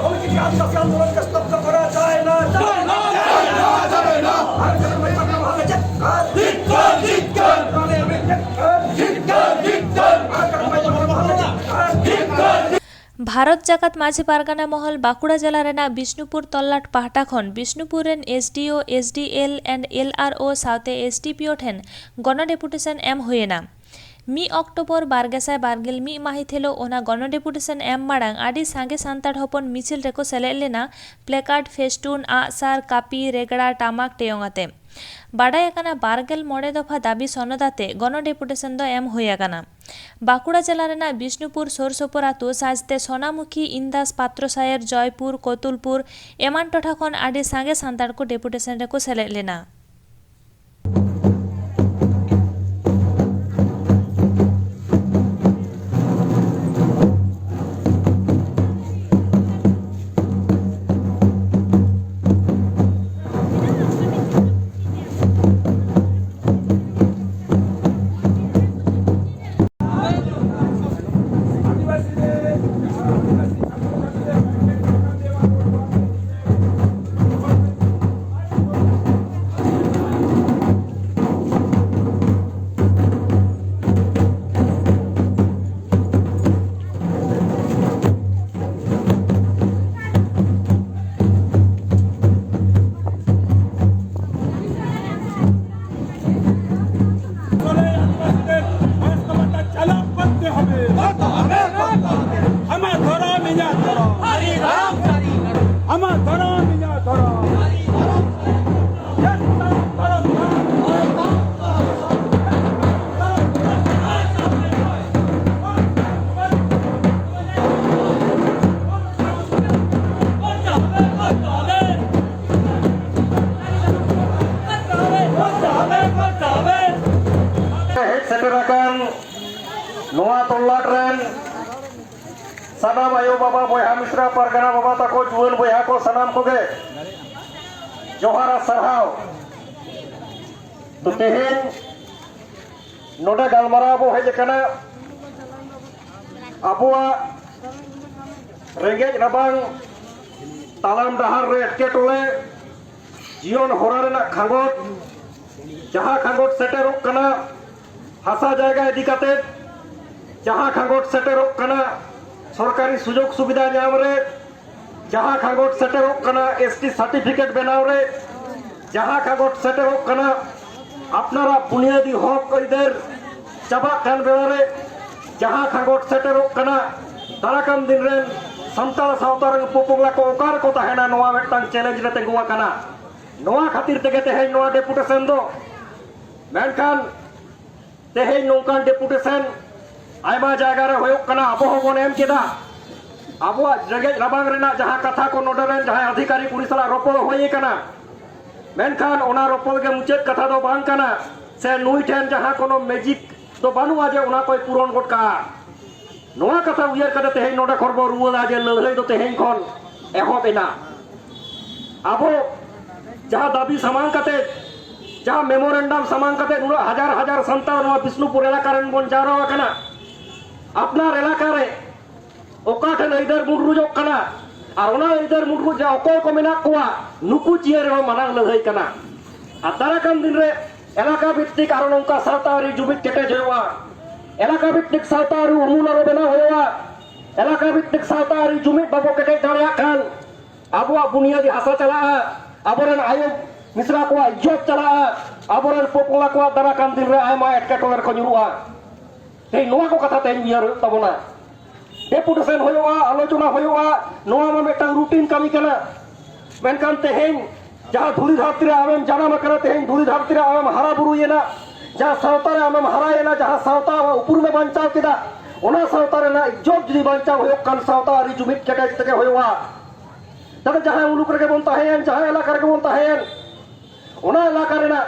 ᱵᱷᱟᱨᱚᱛ ᱡᱟᱠᱟᱛ ᱢᱟᱹᱡᱷᱤ ᱯᱟᱨᱜᱟᱱᱟ ᱢᱚᱦᱚᱞ ᱵᱟᱸᱠᱩᱲᱟ ᱡᱮᱞᱟ ᱨᱮᱱᱟᱜ ᱵᱤᱥᱱᱩᱯᱩᱨ ᱛᱚᱞᱞᱟᱴ ᱯᱟᱦᱴᱟ ᱠᱷᱚᱱ ᱵᱤᱥᱱᱩᱯᱩᱨ ᱨᱮᱱ S D O, S D L and L R O ᱥᱟᱶᱛᱮ S D P O ᱴᱷᱮᱱ ᱜᱚᱱᱚ ᱰᱮᱯᱩᱴᱮᱥᱚᱱ ᱮᱢ ᱦᱩᱭᱮᱱᱟ᱾ ᱢᱤᱫ ᱚᱠᱴᱳᱵᱚᱨ ᱵᱟᱨ ᱜᱮᱥᱟᱭ ᱵᱟᱨ ᱜᱮᱞ ᱢᱤᱫ ᱢᱟᱹᱦᱤᱛ ᱦᱤᱞᱳᱜ ᱚᱱᱟ ᱜᱚᱱᱚ ᱰᱮᱯᱩᱴᱮᱥᱚᱱ ᱮᱢ ᱢᱟᱲᱟᱝ ᱟᱹᱰᱤ ᱥᱟᱸᱜᱮ ᱥᱟᱱᱛᱟᱲ ᱦᱚᱯᱚᱱ ᱢᱤᱪᱷᱤᱞ ᱨᱮᱠᱚ ᱥᱮᱞᱮᱫ ᱞᱮᱱᱟ, ᱯᱞᱮᱠᱟᱨᱰ, ᱯᱷᱮᱥᱴᱩᱱ, ᱟᱜᱼᱥᱟᱨ, ᱠᱟᱹᱯᱤ, ᱨᱮᱜᱽᱲᱟ, ᱴᱟᱢᱟᱠ ᱴᱮᱭᱚᱝ ᱟᱛᱮ᱾ ᱵᱟᱰᱟᱭ ᱟᱠᱟᱱᱟ, ᱵᱟᱨ ᱜᱮᱞ ᱢᱚᱬᱮ ᱫᱚᱯᱷᱟ ᱫᱟᱹᱵᱤ ᱥᱚᱱᱚᱫ ᱟᱛᱮ ᱜᱚᱱᱚ ᱰᱮᱯᱩᱴᱮᱥᱚᱱ ᱫᱚ ᱮᱢ ᱦᱩᱭ ᱟᱠᱟᱱᱟ᱾ ᱵᱟᱸᱠᱩᱲᱟ ᱡᱮᱞᱟ ᱨᱮᱱᱟᱜ ᱵᱤᱥᱱᱩᱯᱩᱨ ᱥᱩᱨ ᱥᱩᱯᱩᱨ ᱟᱹᱛᱩ ᱥᱟᱡᱽᱛᱮ ᱥᱳᱱᱟᱢᱩᱠᱷᱤ, ᱤᱱᱫᱟᱥ, ᱯᱟᱛᱨᱚᱥᱟᱭᱚᱨ, ᱡᱚᱭᱯᱩᱨ, ᱠᱚᱛᱩᱞᱯᱩᱨ ᱮᱢᱟᱱ ᱴᱚᱴᱷᱟ ᱠᱷᱚᱱ ᱟᱹᱰᱤ ᱥᱟᱸᱜᱮ ᱥᱟᱱᱛᱟᱲ ᱠᱚ ᱰᱮᱯᱩᱴᱮᱥᱚᱱ ᱨᱮᱠᱚ ᱥᱮᱞᱮᱫ ᱞᱮᱱᱟ᱾ ᱱᱚᱣᱟ ᱛᱚᱞᱞᱟᱴ ᱨᱮᱱ ᱥᱟᱱᱟᱢ ᱟᱭᱳ ᱵᱟᱵᱟ, ᱵᱚᱭᱦᱟ ᱢᱤᱥᱨᱟ, ᱯᱟᱨᱜᱟᱱᱟ ᱵᱟᱵᱟ ᱛᱟᱠᱚ, ᱡᱩᱣᱟᱹᱱ ᱵᱚᱭᱦᱟ ᱠᱚ, ᱥᱟᱱᱟᱢ ᱠᱚᱜᱮ ᱡᱚᱦᱟᱨ ᱟᱨ ᱥᱟᱨᱦᱟᱣ᱾ ᱛᱚ, ᱛᱮᱦᱮᱧ ᱱᱚᱰᱮ ᱜᱟᱞᱢᱟᱨᱟᱣ ᱵᱚ ᱦᱮᱡ ᱟᱠᱟᱱᱟ, ᱟᱵᱚᱣᱟᱜ ᱨᱮᱸᱜᱮᱡ ᱨᱟᱵᱟᱝ, ᱛᱟᱲᱟᱢ ᱰᱟᱦᱟᱨ ᱨᱮ ᱮᱴᱠᱮᱴᱚᱬᱮ, ᱡᱤᱭᱚᱱ ᱦᱚᱨᱟ ᱨᱮᱱᱟᱜ ᱠᱷᱟᱸᱜᱚᱴ, ᱡᱟᱦᱟᱸ ᱠᱷᱟᱸᱜᱚᱴ ᱥᱮᱴᱮᱨᱚᱜ ᱠᱟᱱᱟ ᱦᱟᱥᱟ ᱡᱟᱭᱜᱟ ᱤᱫᱤ ᱠᱟᱛᱮ, ᱡᱟᱦᱟᱸ ᱠᱷᱟᱸᱜᱚᱴ ᱥᱮᱴᱮᱨᱚᱜ ᱠᱟᱱᱟ ᱥᱚᱨᱠᱟᱨᱤ ᱥᱩᱡᱳᱜᱽ ᱥᱩᱵᱤᱫᱷᱟ ᱧᱟᱢ ᱨᱮ, ᱡᱟᱦᱟᱸ ᱠᱷᱟᱸᱜᱚᱴ ᱥᱮᱴᱮᱨᱚᱜ ᱠᱟᱱᱟ ᱮᱥ ᱴᱤ ᱥᱟᱨᱴᱤᱯᱷᱤᱠᱮᱴ ᱵᱮᱱᱟᱣ ᱨᱮ, ᱡᱟᱦᱟᱸ ᱠᱷᱟᱸᱜᱚᱴ ᱥᱮᱴᱮᱨᱚᱜ ᱠᱟᱱᱟ ᱟᱯᱱᱟᱨᱟᱜ ᱵᱩᱱᱤᱭᱟᱹᱫᱤ ᱦᱚᱠ ᱟᱹᱭᱫᱟᱹᱨ ᱪᱟᱵᱟᱜ ᱠᱟᱱ ᱵᱮᱲᱟ ᱨᱮ, ᱡᱟᱦᱟᱸ ᱠᱷᱟᱸᱜᱚᱴ ᱥᱮᱴᱮᱨᱚᱜ ᱠᱟᱱᱟ ᱫᱟᱨᱟᱠᱟᱱ ᱫᱤᱱ ᱨᱮᱱ ᱥᱟᱱᱛᱟᱲ ᱥᱟᱶᱛᱟ ᱨᱮᱱ ᱯᱚᱯᱚᱝᱲᱟ ᱠᱚ ᱚᱠᱟ ᱨᱮᱠᱚ ᱛᱟᱦᱮᱱᱟ, ᱱᱚᱣᱟ ᱢᱤᱫᱴᱟᱝ ᱪᱮᱞᱮᱧᱡᱽ ᱨᱮ ᱛᱤᱸᱜᱩ ᱟᱠᱟᱱᱟ᱾ ᱱᱚᱣᱟ ᱠᱷᱟᱹᱛᱤᱨ ᱛᱮᱜᱮ ᱛᱮᱦᱮᱧ ᱱᱚᱣᱟ ᱰᱮᱯᱩᱴᱮᱥᱚᱱ ᱫᱚ᱾ ᱢᱮᱱᱠᱷᱟᱱ ᱛᱮᱦᱮᱧ ᱱᱚᱝᱠᱟᱱ ᱰᱮᱯᱩᱴᱮᱥᱚᱱ ᱟᱭᱢᱟ ᱡᱟᱭᱜᱟ ᱨᱮ ᱦᱩᱭᱩᱜ ᱠᱟᱱᱟ, ᱟᱵᱚ ᱦᱚᱸᱵᱚᱱ ᱮᱢ ᱠᱮᱫᱟ᱾ ᱟᱵᱚᱣᱟᱜ ᱨᱮᱸᱜᱮᱡ ᱨᱟᱵᱟᱝ ᱨᱮᱱᱟᱜ ᱡᱟᱦᱟᱸ ᱠᱟᱛᱷᱟ ᱠᱚ ᱱᱚᱰᱮ ᱨᱮᱱ ᱡᱟᱦᱟᱸᱭ ᱚᱫᱷᱤᱠᱟᱨᱤ ᱠᱚ ᱩᱱᱤ ᱥᱟᱞᱟᱜ ᱨᱚᱯᱚᱲ ᱦᱩᱭ ᱟᱠᱟᱱᱟ, ᱢᱮᱱᱠᱷᱟᱱ ᱚᱱᱟ ᱨᱚᱯᱚᱲ ᱜᱮ ᱢᱩᱪᱟᱹᱫ ᱠᱟᱛᱷᱟ ᱫᱚ ᱵᱟᱝ ᱠᱟᱱᱟ, ᱥᱮ ᱱᱩᱭ ᱴᱷᱮᱱ ᱡᱟᱦᱟᱸ ᱠᱳᱱᱳ ᱢᱮᱡᱤᱠ ᱫᱚ ᱵᱟᱹᱱᱩᱜᱼᱟ ᱡᱮ ᱚᱱᱟ ᱠᱚᱭ ᱯᱩᱨᱚᱱ ᱜᱚᱫ ᱠᱟᱜᱼᱟ᱾ ᱱᱚᱣᱟ ᱠᱟᱛᱷᱟ ᱩᱭᱦᱟᱹᱨ ᱠᱟᱛᱮ ᱛᱮᱦᱮᱧ ᱱᱚᱰᱮ ᱠᱷᱚᱱ ᱵᱚ ᱨᱩᱣᱟᱹᱲᱟ ᱡᱮ ᱞᱟᱹᱲᱦᱟᱹᱭ ᱫᱚ ᱛᱮᱦᱮᱧ ᱠᱷᱚᱱ ᱮᱦᱚᱵ ᱮᱱᱟ᱾ ᱟᱵᱚ ᱡᱟᱦᱟᱸ ᱫᱟᱹᱵᱤ ᱥᱟᱢᱟᱝ ᱠᱟᱛᱮ, ᱡᱟᱦᱟᱸ ᱢᱮᱢᱳᱨᱮᱱᱰᱟᱢ ᱥᱟᱢᱟᱝ ᱠᱟᱛᱮ ᱱᱩᱱᱟᱹᱜ ᱦᱟᱡᱟᱨ ᱦᱟᱡᱟᱨ ᱥᱟᱱᱛᱟᱲ ᱱᱚᱣᱟ ᱵᱤᱥᱱᱩᱯᱩᱨ ᱮᱞᱟᱠᱟ ᱨᱮᱱ ᱵᱚᱱ ᱡᱟᱣᱨᱟ ᱟᱠᱟᱱᱟ, ᱟᱯᱱᱟᱨ ᱮᱞᱟᱠᱟ ᱨᱮ ᱚᱠᱟ ᱴᱷᱮᱱ ᱟᱹᱭᱫᱟᱹᱨ ᱢᱩᱰᱨᱩᱡᱚᱜ ᱠᱟᱱᱟ ᱟᱨ ᱚᱱᱟ ᱟᱹᱭᱫᱟᱹᱨ ᱢᱩᱰᱨᱩᱡ ᱨᱮ ᱚᱠᱚᱭ ᱠᱚ ᱢᱮᱱᱟᱜ ᱠᱚᱣᱟ, ᱱᱩᱠᱩ ᱪᱤᱭᱟᱹ ᱨᱮᱦᱚᱸ ᱢᱟᱨᱟᱝ ᱞᱟᱹᱲᱦᱟᱹᱭ ᱠᱟᱱᱟ᱾ ᱟᱨ ᱫᱟᱨᱟᱠᱟᱱ ᱫᱤᱱ ᱨᱮ ᱮᱞᱟᱠᱟ ᱵᱷᱤᱛᱛᱤᱠ ᱟᱨᱚ ᱱᱚᱝᱠᱟ ᱥᱟᱶᱛᱟ ᱟᱹᱨᱤ ᱡᱩᱢᱤᱫ ᱠᱮᱴᱮᱡ ᱦᱩᱭᱩᱜᱼᱟ᱾ ᱮᱞᱟᱠᱟ ᱵᱷᱤᱛᱛᱤᱠ ᱥᱟᱶᱛᱟ ᱟᱹᱨᱤ ᱩᱢᱩᱞ ᱟᱨᱚ ᱵᱮᱱᱟᱣ ᱦᱩᱭᱩᱜᱼᱟ᱾ ᱮᱞᱟᱠᱟ ᱵᱷᱤᱛᱛᱤᱠ ᱥᱟᱶᱛᱟ ᱟᱹᱨᱤ ᱡᱩᱢᱤᱫ ᱵᱟᱵᱚ ᱠᱮᱴᱮᱡ ᱫᱟᱲᱮᱭᱟᱜ ᱠᱷᱟᱱ ᱟᱵᱚᱣᱟᱜ ᱵᱩᱱᱤᱭᱟᱹᱫᱤ ᱦᱟᱥᱟ ᱪᱟᱞᱟᱜᱼᱟ, ᱟᱵᱚᱨᱮᱱ ᱟᱭᱳ ᱢᱤᱥᱨᱟ ᱠᱚᱣᱟᱜ ᱤᱡᱽᱡᱚᱛ ᱪᱟᱞᱟᱜᱼᱟ, ᱟᱵᱚᱨᱮᱱ ᱯᱚᱯᱚᱝᱲᱟ ᱠᱚᱣᱟᱜ ᱫᱟᱨᱟᱠᱟᱱ ᱫᱤᱱ ᱨᱮ ᱟᱭᱢᱟ ᱮᱴᱠᱮᱴᱚᱬᱮ ᱨᱮᱠᱚ ᱧᱩᱨᱩᱜᱼᱟ᱾ ᱛᱮᱦᱮᱧ ᱱᱚᱣᱟ ᱠᱚ ᱠᱟᱛᱷᱟ ᱛᱮᱦᱮᱧ ᱩᱭᱦᱟᱹᱨ ᱦᱩᱭᱩᱜ ᱛᱟᱵᱚᱱᱟ᱾ ᱰᱮᱯᱩᱴᱮᱥᱚᱱ ᱦᱩᱭᱩᱜᱼᱟ, ᱟᱞᱳᱪᱚᱱᱟ ᱦᱩᱭᱩᱜᱼᱟ, ᱱᱚᱣᱟ ᱢᱟ ᱢᱤᱫᱴᱟᱝ ᱨᱩᱴᱤᱱ ᱠᱟᱹᱢᱤ ᱠᱟᱱᱟ᱾ ᱢᱮᱱᱠᱷᱟᱱ ᱛᱮᱦᱮᱧ ᱡᱟᱦᱟᱸ ᱫᱷᱩᱲᱤ ᱫᱷᱟᱹᱨᱛᱤ ᱨᱮ ᱟᱢᱮᱢ ᱡᱟᱱᱟᱢ ᱟᱠᱟᱱᱟ, ᱛᱮᱦᱮᱧ ᱫᱷᱩᱲᱤ ᱫᱷᱟᱹᱨᱛᱤ ᱨᱮ ᱟᱢᱮᱢ ᱦᱟᱨᱟ ᱵᱩᱨᱩᱭᱮᱱᱟ, ᱡᱟᱦᱟᱸ ᱥᱟᱶᱛᱟ ᱨᱮ ᱟᱢᱮᱢ ᱦᱟᱨᱟᱭᱮᱱᱟ, ᱡᱟᱦᱟᱸ ᱥᱟᱶᱛᱟ ᱟᱢᱟᱜ ᱩᱯᱨᱩᱢᱮ ᱵᱟᱧᱪᱟᱣ ᱠᱮᱫᱟ, ᱚᱱᱟ ᱥᱟᱶᱛᱟ ᱨᱮᱱᱟᱜ ᱤᱡᱽᱡᱚᱛ ᱡᱩᱫᱤ ᱵᱟᱧᱪᱟᱣ ᱦᱩᱭᱩᱜ ᱠᱷᱟᱱ ᱥᱟᱶᱛᱟ ᱟᱹᱨᱤ ᱡᱩᱢᱤᱫ ᱠᱮᱴᱮᱡ ᱛᱮᱜᱮ ᱦᱩᱭᱩᱜᱼᱟ᱾ ᱛᱟᱦᱞᱮ ᱡᱟᱦᱟᱸ ᱢᱩᱞᱩᱠ ᱨᱮᱜᱮ ᱵᱚᱱ ᱛᱟᱦᱮᱸᱭᱮᱱ, ᱡᱟᱦᱟᱸ ᱮᱞᱟᱠᱟ ᱨᱮᱜᱮ ᱵᱚᱱ ᱛᱟᱦᱮᱸᱭᱮᱱ, ᱚᱱᱟ ᱮᱞᱟᱠᱟ ᱨᱮᱱᱟᱜ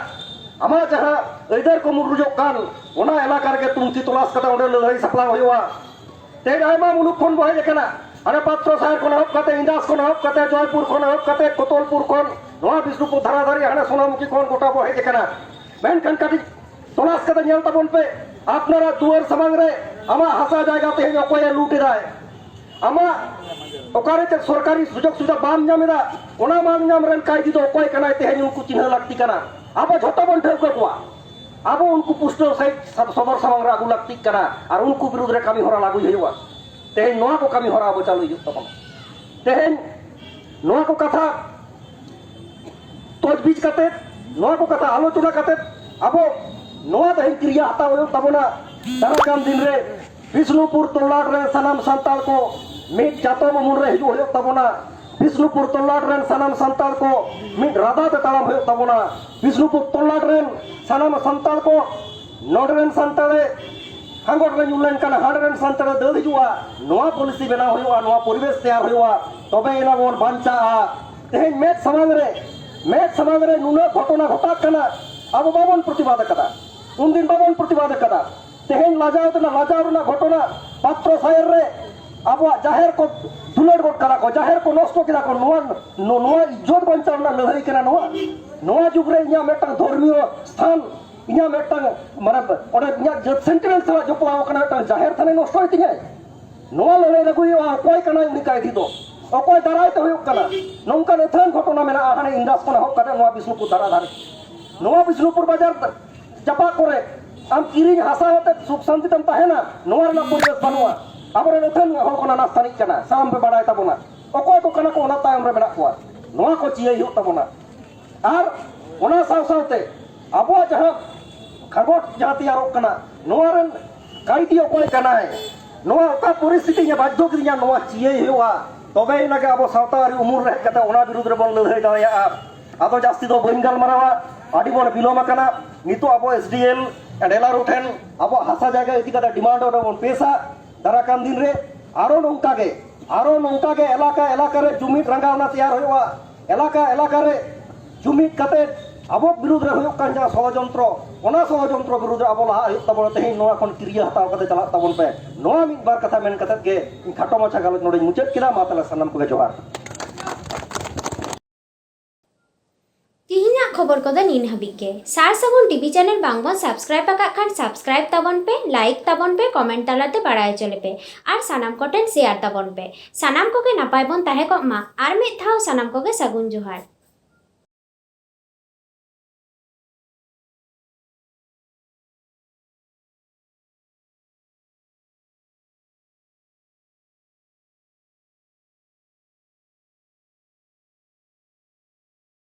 ᱟᱢᱟᱜ ᱡᱟᱦᱟᱸ ᱟᱹᱭᱫᱟᱹᱨ ᱠᱚ ᱢᱩᱨᱩᱡᱚᱜ ᱠᱟᱱ, ᱚᱱᱟ ᱮᱞᱟᱠᱟ ᱨᱮᱜᱮ ᱛᱩᱝᱠᱷᱤ ᱛᱚᱞᱟᱥ ᱠᱟᱛᱮ ᱚᱸᱰᱮ ᱞᱟᱹᱲᱦᱟᱹᱭ ᱥᱟᱯᱲᱟᱣ ᱦᱩᱭᱩᱜᱼᱟ᱾ ᱛᱮᱦᱮᱧ ᱟᱭᱢᱟ ᱢᱩᱞᱩᱠ ᱠᱷᱚᱱ ᱵᱚ ᱦᱮᱡ ᱟᱠᱟᱱᱟ᱾ ᱦᱟᱱᱮ ᱯᱟᱛᱨᱚ ᱥᱟᱦᱟᱨ ᱠᱷᱚᱱ ᱮᱦᱚᱵ ᱠᱟᱛᱮ, ᱤᱱᱫᱟᱥ ᱠᱷᱚᱱ ᱮᱦᱚᱵ ᱠᱟᱛᱮ, ᱡᱚᱭᱯᱩᱨ ᱠᱷᱚᱱ ᱮᱦᱚᱵ ᱠᱟᱛᱮ, ᱠᱚᱛᱚᱞᱯᱩᱨ ᱠᱷᱚᱱ, ᱱᱚᱣᱟ ᱵᱤᱥᱱᱩᱯᱩᱨ ᱫᱷᱟᱨᱟ ᱫᱷᱟᱨᱤ, ᱦᱟᱱᱮ ᱥᱳᱱᱟᱢᱩᱠᱷᱤ ᱠᱷᱚᱱ ᱜᱚᱴᱟ ᱵᱚ ᱦᱮᱡ ᱟᱠᱟᱱᱟ᱾ ᱢᱮᱱᱠᱷᱟᱱ ᱠᱟᱹᱴᱤᱡ ᱛᱚᱞᱟᱥ ᱠᱟᱛᱮ ᱧᱮᱞ ᱛᱟᱵᱚᱱ ᱯᱮ, ᱟᱯᱱᱟᱨᱟᱜ ᱫᱩᱣᱟᱹᱨ ᱥᱟᱢᱟᱝ ᱨᱮ ᱟᱢᱟᱜ ᱦᱟᱥᱟ ᱡᱟᱭᱜᱟ ᱛᱮᱦᱮᱧ ᱚᱠᱚᱭᱮ ᱞᱩᱴ ᱮᱫᱟᱭ? ᱟᱢᱟᱜ ᱚᱠᱟᱨᱮ ᱪᱮᱫ ᱥᱚᱨᱠᱟᱨᱤ ᱥᱩᱡᱳᱜᱽ ᱥᱩᱵᱤᱫᱷᱟ ᱵᱟᱢ ᱧᱟᱢ ᱮᱫᱟ, ᱚᱱᱟ ᱵᱟᱝ ᱧᱟᱢ ᱨᱮᱱ ᱠᱟᱹᱭᱫᱤ ᱫᱚ ᱚᱠᱚᱭ ᱠᱟᱱᱟᱭ? ᱛᱮᱦᱮᱧ ᱩᱱᱠᱩ ᱪᱤᱱᱦᱟᱹ ᱞᱟᱹᱠᱛᱤ ᱠᱟᱱᱟ᱾ ᱟᱵᱚ ᱡᱷᱚᱛᱚ ᱵᱚᱱ ᱴᱷᱟᱹᱣᱠᱟᱹ ᱠᱚᱣᱟ, ᱟᱵᱚ ᱩᱱᱠᱩ ᱯᱩᱥᱴᱟᱹᱣ ᱥᱟᱹᱦᱤᱡ ᱥᱟᱵ-, ᱥᱚᱫᱚᱨ ᱥᱟᱢᱟᱝ ᱨᱮ ᱟᱹᱜᱩ ᱞᱟᱹᱠᱛᱤᱜ ᱠᱟᱱᱟ ᱟᱨ ᱩᱱᱠᱩ ᱵᱤᱨᱩᱫᱽ ᱨᱮ ᱠᱟᱹᱢᱤ ᱦᱚᱨᱟ ᱞᱟᱹᱜᱩᱭ ᱦᱩᱭᱩᱜᱼᱟ᱾ ᱛᱮᱦᱮᱧ ᱱᱚᱣᱟ ᱠᱚ ᱠᱟᱹᱢᱤ ᱦᱚᱨᱟ ᱟᱵᱚ ᱪᱟᱹᱞᱩᱭ ᱦᱩᱭᱩᱜ ᱛᱟᱵᱚᱱᱟ᱾ ᱛᱮᱦᱮᱧ ᱱᱚᱣᱟ ᱠᱚ ᱠᱟᱛᱷᱟ ᱛᱚᱡᱵᱤᱡ ᱠᱟᱛᱮ, ᱱᱚᱣᱟ ᱠᱚ ᱠᱟᱛᱷᱟ ᱟᱞᱳᱪᱚᱱᱟ ᱠᱟᱛᱮ ᱟᱵᱚ ᱱᱚᱣᱟ ᱛᱮᱦᱮᱧ ᱠᱨᱤᱭᱟ ᱦᱟᱛᱟᱣ ᱦᱩᱭᱩᱜ ᱛᱟᱵᱚᱱᱟ᱾ ᱫᱟᱨᱟᱭ ᱠᱟᱱ ᱫᱤᱱ ᱨᱮ ᱵᱤᱥᱱᱩᱯᱩᱨ ᱛᱚᱞᱞᱟᱴ ᱨᱮᱱ ᱥᱟᱱᱟᱢ ᱥᱟᱱᱛᱟᱲ ᱠᱚ ᱢᱤᱫ ᱪᱟᱛᱚᱢ ᱩᱢᱩᱞ ᱨᱮ ᱦᱤᱡᱩᱜ ᱦᱩᱭᱩᱜ ᱛᱟᱵᱚᱱᱟ᱾ ᱵᱤᱥᱱᱩᱯᱩᱨ ᱛᱚᱞᱞᱟᱴ ᱨᱮᱱ ᱥᱟᱱᱟᱢ ᱥᱟᱱᱛᱟᱲ ᱠᱚ ᱢᱤᱫ ᱨᱟᱫᱟ ᱛᱮ ᱛᱟᱲᱟᱢ ᱦᱩᱭᱩᱜ ᱛᱟᱵᱚᱱᱟ᱾ ᱵᱤᱥᱱᱩᱯᱩᱨ ᱛᱚᱞᱞᱟᱴ ᱨᱮᱱ ᱥᱟᱱᱟᱢ ᱥᱟᱱᱛᱟᱲ ᱠᱚ, ᱱᱚᱰᱮ ᱨᱮᱱ ᱥᱟᱱᱛᱟᱲᱮ ᱦᱟᱸᱜᱚᱲ ᱨᱮ ᱧᱩᱨ ᱞᱮᱱᱠᱷᱟᱱ ᱦᱟᱸᱰᱮ ᱨᱮᱱ ᱥᱟᱱᱛᱟᱲᱮ ᱫᱟᱹᱲ ᱦᱤᱡᱩᱜᱼᱟ᱾ ᱱᱚᱣᱟ ᱯᱚᱞᱤᱥᱤ ᱵᱮᱱᱟᱣ ᱦᱩᱭᱩᱜᱼᱟ, ᱱᱚᱣᱟ ᱯᱚᱨᱤᱵᱮᱥ ᱛᱮᱭᱟᱨ ᱦᱩᱭᱩᱜᱼᱟ, ᱛᱚᱵᱮ ᱮᱱᱟ ᱵᱚᱱ ᱵᱟᱧᱪᱟᱜᱼᱟ᱾ ᱛᱮᱦᱮᱧ ᱢᱮᱫ ᱥᱟᱢᱟᱝ ᱨᱮ, ᱢᱮᱫ ᱥᱟᱢᱟᱝ ᱨᱮ ᱱᱩᱱᱟᱹᱜ ᱜᱷᱚᱴᱚᱱᱟ ᱜᱷᱚᱴᱟᱜ ᱠᱟᱱᱟ, ᱟᱵᱚ ᱵᱟᱵᱚᱱ ᱯᱨᱚᱛᱤᱵᱟᱫ ᱟᱠᱟᱫᱟ, ᱩᱱᱫᱤᱱ ᱵᱟᱵᱚᱱ ᱯᱨᱚᱛᱤᱵᱟᱫ ᱟᱠᱟᱫᱟ᱾ ᱛᱮᱦᱮᱧ ᱞᱟᱡᱟᱣ ᱛᱮᱱᱟᱜ, ᱞᱟᱡᱟᱣ ᱨᱮᱱᱟᱜ ᱜᱷᱚᱴᱚᱱᱟ ᱯᱟᱛᱨᱚ ᱥᱟᱭᱮᱨ ᱨᱮ ᱟᱵᱚᱣᱟᱜ ᱡᱟᱦᱮᱨ ᱠᱚ ᱫᱩᱞᱟᱹᱲ ᱜᱚᱫ ᱠᱟᱫᱟ ᱠᱚ, ᱡᱟᱦᱮᱨ ᱠᱚ ᱱᱚᱥᱴᱚ ᱠᱮᱫᱟ ᱠᱚ᱾ ᱱᱚᱣᱟ, ᱱᱚᱣᱟ ᱤᱡᱽᱡᱚᱛ ᱵᱟᱧᱪᱟᱣ ᱨᱮᱱᱟᱜ ᱞᱟᱹᱲᱦᱟᱹᱭ ᱠᱟᱱᱟ ᱱᱚᱣᱟ᱾ ᱱᱚᱣᱟ ᱡᱩᱜᱽ ᱨᱮ ᱤᱧᱟᱹᱜ ᱢᱤᱫᱴᱟᱝ ᱫᱷᱚᱨᱢᱤᱭᱚ ᱥᱛᱷᱟᱱ, ᱤᱧᱟᱹᱜ ᱢᱤᱫᱴᱟᱝ, ᱢᱟᱱᱮ, ᱚᱸᱰᱮ ᱤᱧᱟᱹᱜ ᱡᱟᱹᱛ ᱥᱮᱱᱴᱤᱢᱮᱱᱴ ᱥᱟᱞᱟᱜ ᱡᱚᱯᱲᱟᱣ ᱟᱠᱟᱱᱟ, ᱢᱤᱫᱴᱟᱝ ᱡᱟᱦᱮᱨ ᱛᱷᱟᱱᱮ ᱱᱚᱥᱴᱚᱭ ᱛᱤᱧᱟᱭ? ᱱᱚᱣᱟ ᱞᱟᱹᱲᱦᱟᱹᱭ ᱞᱟᱹᱜᱩᱭ ᱦᱩᱭᱩᱜᱼᱟ᱾ ᱚᱠᱚᱭ ᱠᱟᱱᱟᱭ ᱩᱱᱤ ᱠᱟᱭᱫᱷᱤ ᱫᱚ? ᱚᱠᱚᱭ ᱫᱟᱨᱟᱭ ᱛᱮ ᱦᱩᱭᱩᱜ ᱠᱟᱱᱟ? ᱱᱚᱝᱠᱟᱱ ᱟᱹᱛᱷᱟᱹᱱ ᱜᱷᱚᱴᱚᱱᱟ ᱢᱮᱱᱟᱜᱼᱟ, ᱦᱟᱱᱮ ᱤᱱᱫᱟᱥ ᱠᱷᱚᱱ ᱮᱦᱚᱵ ᱠᱟᱛᱮ ᱱᱚᱣᱟ ᱵᱤᱥᱱᱩᱯᱩᱨ ᱫᱷᱟᱨᱟ ᱫᱷᱟᱨᱮ, ᱱᱚᱣᱟ ᱵᱤᱥᱱᱩᱯᱩᱨ ᱵᱟᱡᱟᱨ ᱡᱟᱯᱟᱜ ᱠᱚᱨᱮ ᱟᱢ ᱠᱤᱨᱤᱧ ᱦᱟᱥᱟ ᱟᱛᱮ ᱥᱩᱠ ᱥᱟᱱᱛᱤ ᱛᱮᱢ ᱛᱟᱦᱮᱱᱟ, ᱱᱚᱣᱟ ᱨᱮᱱᱟᱜ ᱯᱚᱨᱤᱵᱮᱥ ᱵᱟᱹᱱᱩᱜᱼᱟ᱾ ᱟᱵᱚᱨᱮᱱ ᱟᱹᱛᱷᱟᱹᱱ ᱦᱚᱲ ᱠᱚ ᱱᱟᱱᱟ ᱥᱛᱷᱟᱱᱤᱜ ᱠᱟᱱᱟ, ᱥᱟᱱᱟᱢ ᱯᱮ ᱵᱟᱲᱟᱭ ᱛᱟᱵᱚᱱᱟ ᱚᱠᱚᱭ ᱠᱚ ᱠᱟᱱᱟ ᱠᱚ ᱚᱱᱟ ᱛᱟᱭᱚᱢ ᱨᱮ ᱢᱮᱱᱟᱜ ᱠᱚᱣᱟ᱾ ᱱᱚᱣᱟ ᱠᱚ ᱪᱤᱭᱟᱹᱭ ᱦᱩᱭᱩᱜ ᱛᱟᱵᱚᱱᱟ᱾ ᱟᱨ ᱚᱱᱟ ᱥᱟᱶ ᱥᱟᱶᱛᱮ ᱟᱵᱚᱣᱟᱜ ᱡᱟᱦᱟᱸ ᱠᱷᱟᱜᱚᱴ ᱡᱟᱦᱟᱸ ᱛᱮᱭᱟᱨᱚᱜ ᱠᱟᱱᱟ, ᱱᱚᱣᱟ ᱨᱮᱱ ᱠᱟᱹᱭᱫᱤ ᱚᱠᱚᱭ ᱠᱟᱱᱟᱭ, ᱱᱚᱣᱟ ᱚᱠᱟ ᱯᱚᱨᱤᱥᱛᱷᱤᱛᱤ ᱤᱧᱮ ᱵᱟᱫᱽᱫᱷᱚ ᱠᱤᱫᱤᱧᱟ, ᱱᱚᱣᱟ ᱪᱤᱭᱟᱹᱭ ᱦᱩᱭᱩᱜᱼᱟ᱾ ᱛᱚᱵᱮ ᱮᱱᱟᱜᱮ ᱟᱵᱚ ᱥᱟᱶᱛᱟ ᱟᱹᱨᱤ ᱩᱢᱩᱞ ᱨᱮ ᱦᱮᱡ ᱠᱟᱛᱮ ᱚᱱᱟ ᱵᱤᱨᱩᱫᱽ ᱨᱮᱵᱚᱱ ᱞᱟᱹᱲᱦᱟᱹᱭ ᱫᱟᱲᱮᱭᱟᱜᱼᱟ᱾ ᱟᱫᱚ ᱡᱟᱹᱥᱛᱤ ᱫᱚ ᱵᱟᱹᱧ ᱜᱟᱞᱢᱟᱨᱟᱣᱟ, ᱟᱹᱰᱤ ᱵᱚᱱ ᱵᱤᱞᱚᱢ ᱟᱠᱟᱱᱟ᱾ ᱱᱤᱛᱚᱜ ᱟᱵᱚ S D L and L R O ᱴᱷᱮᱱ ᱟᱵᱚᱣᱟᱜ ᱦᱟᱥᱟ ᱡᱟᱭᱜᱟ ᱤᱫᱤ ᱠᱟᱛᱮ ᱰᱤᱢᱟᱱᱰ ᱚᱸᱰᱮ ᱵᱚᱱ ᱯᱮᱥᱟ᱾ ᱫᱟᱨᱟ ᱠᱟᱱ ᱫᱤᱱ ᱨᱮ ᱟᱨᱚ ᱱᱚᱝᱠᱟ ᱜᱮ, ᱟᱨᱚ ᱱᱚᱝᱠᱟ ᱜᱮ ᱮᱞᱟᱠᱟ ᱮᱞᱟᱠᱟ ᱨᱮ ᱡᱩᱢᱤᱫ ᱨᱟᱸᱜᱟᱣᱱᱟ ᱛᱮᱭᱟᱨ ᱦᱩᱭᱩᱜᱼᱟ᱾ ᱮᱞᱟᱠᱟ ᱮᱞᱟᱠᱟ ᱨᱮ ᱡᱩᱢᱤᱫ ᱠᱟᱛᱮ ᱟᱵᱚ ᱵᱤᱨᱩᱫᱷ ᱨᱮ ᱦᱩᱭᱩᱜ ᱠᱟᱱ ᱡᱟᱦᱟᱸ ᱥᱚᱲᱚᱡᱚᱱᱛᱨᱚ, ᱚᱱᱟ ᱥᱚᱲᱚᱡᱚᱱᱛᱨᱚ ᱵᱤᱨᱩᱫᱷ ᱨᱮ ᱟᱵᱚ ᱞᱟᱦᱟᱜ ᱦᱩᱭᱩᱜ ᱛᱟᱵᱚᱱᱟ᱾ ᱛᱮᱦᱮᱧ ᱱᱚᱣᱟ ᱠᱷᱚᱱ ᱠᱤᱨᱭᱟᱹ ᱦᱟᱛᱟᱣ ᱠᱟᱛᱮ ᱪᱟᱞᱟᱜ ᱛᱟᱵᱚᱱ ᱯᱮ᱾ ᱱᱚᱣᱟ ᱢᱤᱫ ᱵᱟᱨ ᱠᱟᱛᱷᱟ ᱢᱮᱱ ᱠᱟᱛᱮ ᱜᱮ ᱤᱧ ᱠᱷᱟᱴᱚ ᱢᱟᱪᱷᱟ ᱜᱟᱞᱚᱪ ᱱᱚᱰᱮᱧ ᱢᱩᱪᱟᱹᱫ ᱠᱮᱫᱟ᱾ ᱢᱟ ᱛᱟᱦᱞᱮ ᱥᱟᱱᱟᱢ ᱠᱚᱜᱮ ᱡᱚᱦᱟᱨ᱾ ᱛᱤᱦᱤᱧᱟᱜ ᱠᱷᱚᱵᱚᱨ ᱠᱚᱫᱚ ᱱᱤᱱ ᱦᱟᱹᱵᱤᱡ ᱜᱮ᱾ ᱥᱟᱨ ᱥᱟᱹᱜᱩᱱ ᱴᱤᱵᱷᱤ ᱪᱮᱱᱮᱞ ᱵᱟᱝ ᱵᱚᱱ ᱥᱟᱵᱥᱠᱨᱟᱭᱤᱵ ᱟᱠᱟᱫ ᱠᱷᱟᱱ ᱥᱟᱵᱥᱠᱨᱟᱭᱤᱵ ᱛᱟᱵᱚᱱ ᱯᱮ, ᱞᱟᱭᱤᱠ ᱛᱟᱵᱚᱱ ᱯᱮ, ᱠᱚᱢᱮᱱᱴ ᱛᱟᱞᱟᱛᱮ ᱵᱟᱲᱟᱭ ᱦᱚᱪᱚ ᱞᱮᱯᱮ ᱟᱨ ᱥᱟᱱᱟᱢ ᱠᱚᱴᱷᱮᱱ ᱥᱮᱭᱟᱨ ᱛᱟᱵᱚᱱ ᱯᱮ᱾ ᱥᱟᱱᱟᱢ ᱠᱚᱜᱮ ᱱᱟᱯᱟᱭ ᱵᱚᱱ ᱛᱟᱦᱮᱸ ᱠᱚᱜ ᱢᱟ᱾ ᱟᱨ ᱢᱤᱫ ᱫᱷᱟᱣ ᱥᱟᱱᱟᱢ ᱠᱚᱜᱮ ᱥᱟᱹᱜᱩᱱ ᱡᱚᱦᱟᱨ᱾